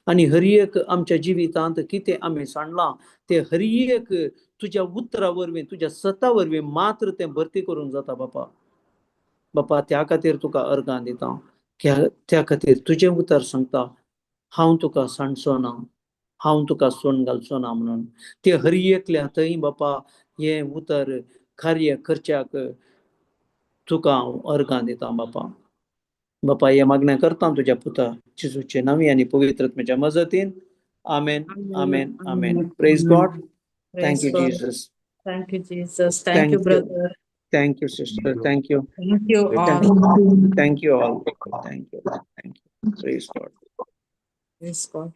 आनी हर एक आमच्या जिवितांत कितें आमी सांडलां तें हर एक तुज्या उतरा वरवीं, तुज्या सता वरवीं मात्र तें भरती करूंक जाता बापा. बापा त्या खातीर तुका अर्गां दिता, त्या खातीर तुजें उतर सांगता, हांव तुका सांडचो ना, हांव तुका सोडून घालचो ना म्हणून. ते हर एकल्या थंय बापा हें उतर कार्य करच्याक तुका हांव अर्गां दिता बापा. बापा हें मागणें करता तुज्या पुता जेजूचे नांवी आनी पवित्र आत्म्याच्या मजतीन. आमेन, आमेन, आमेन. Praise God. Thank you Jesus.
Thank you Jesus. Thank you brother.
Thank you sister. Thank you.
Thank you all.
Thank you all. Thank you. Thank you. Praise God.
Praise God.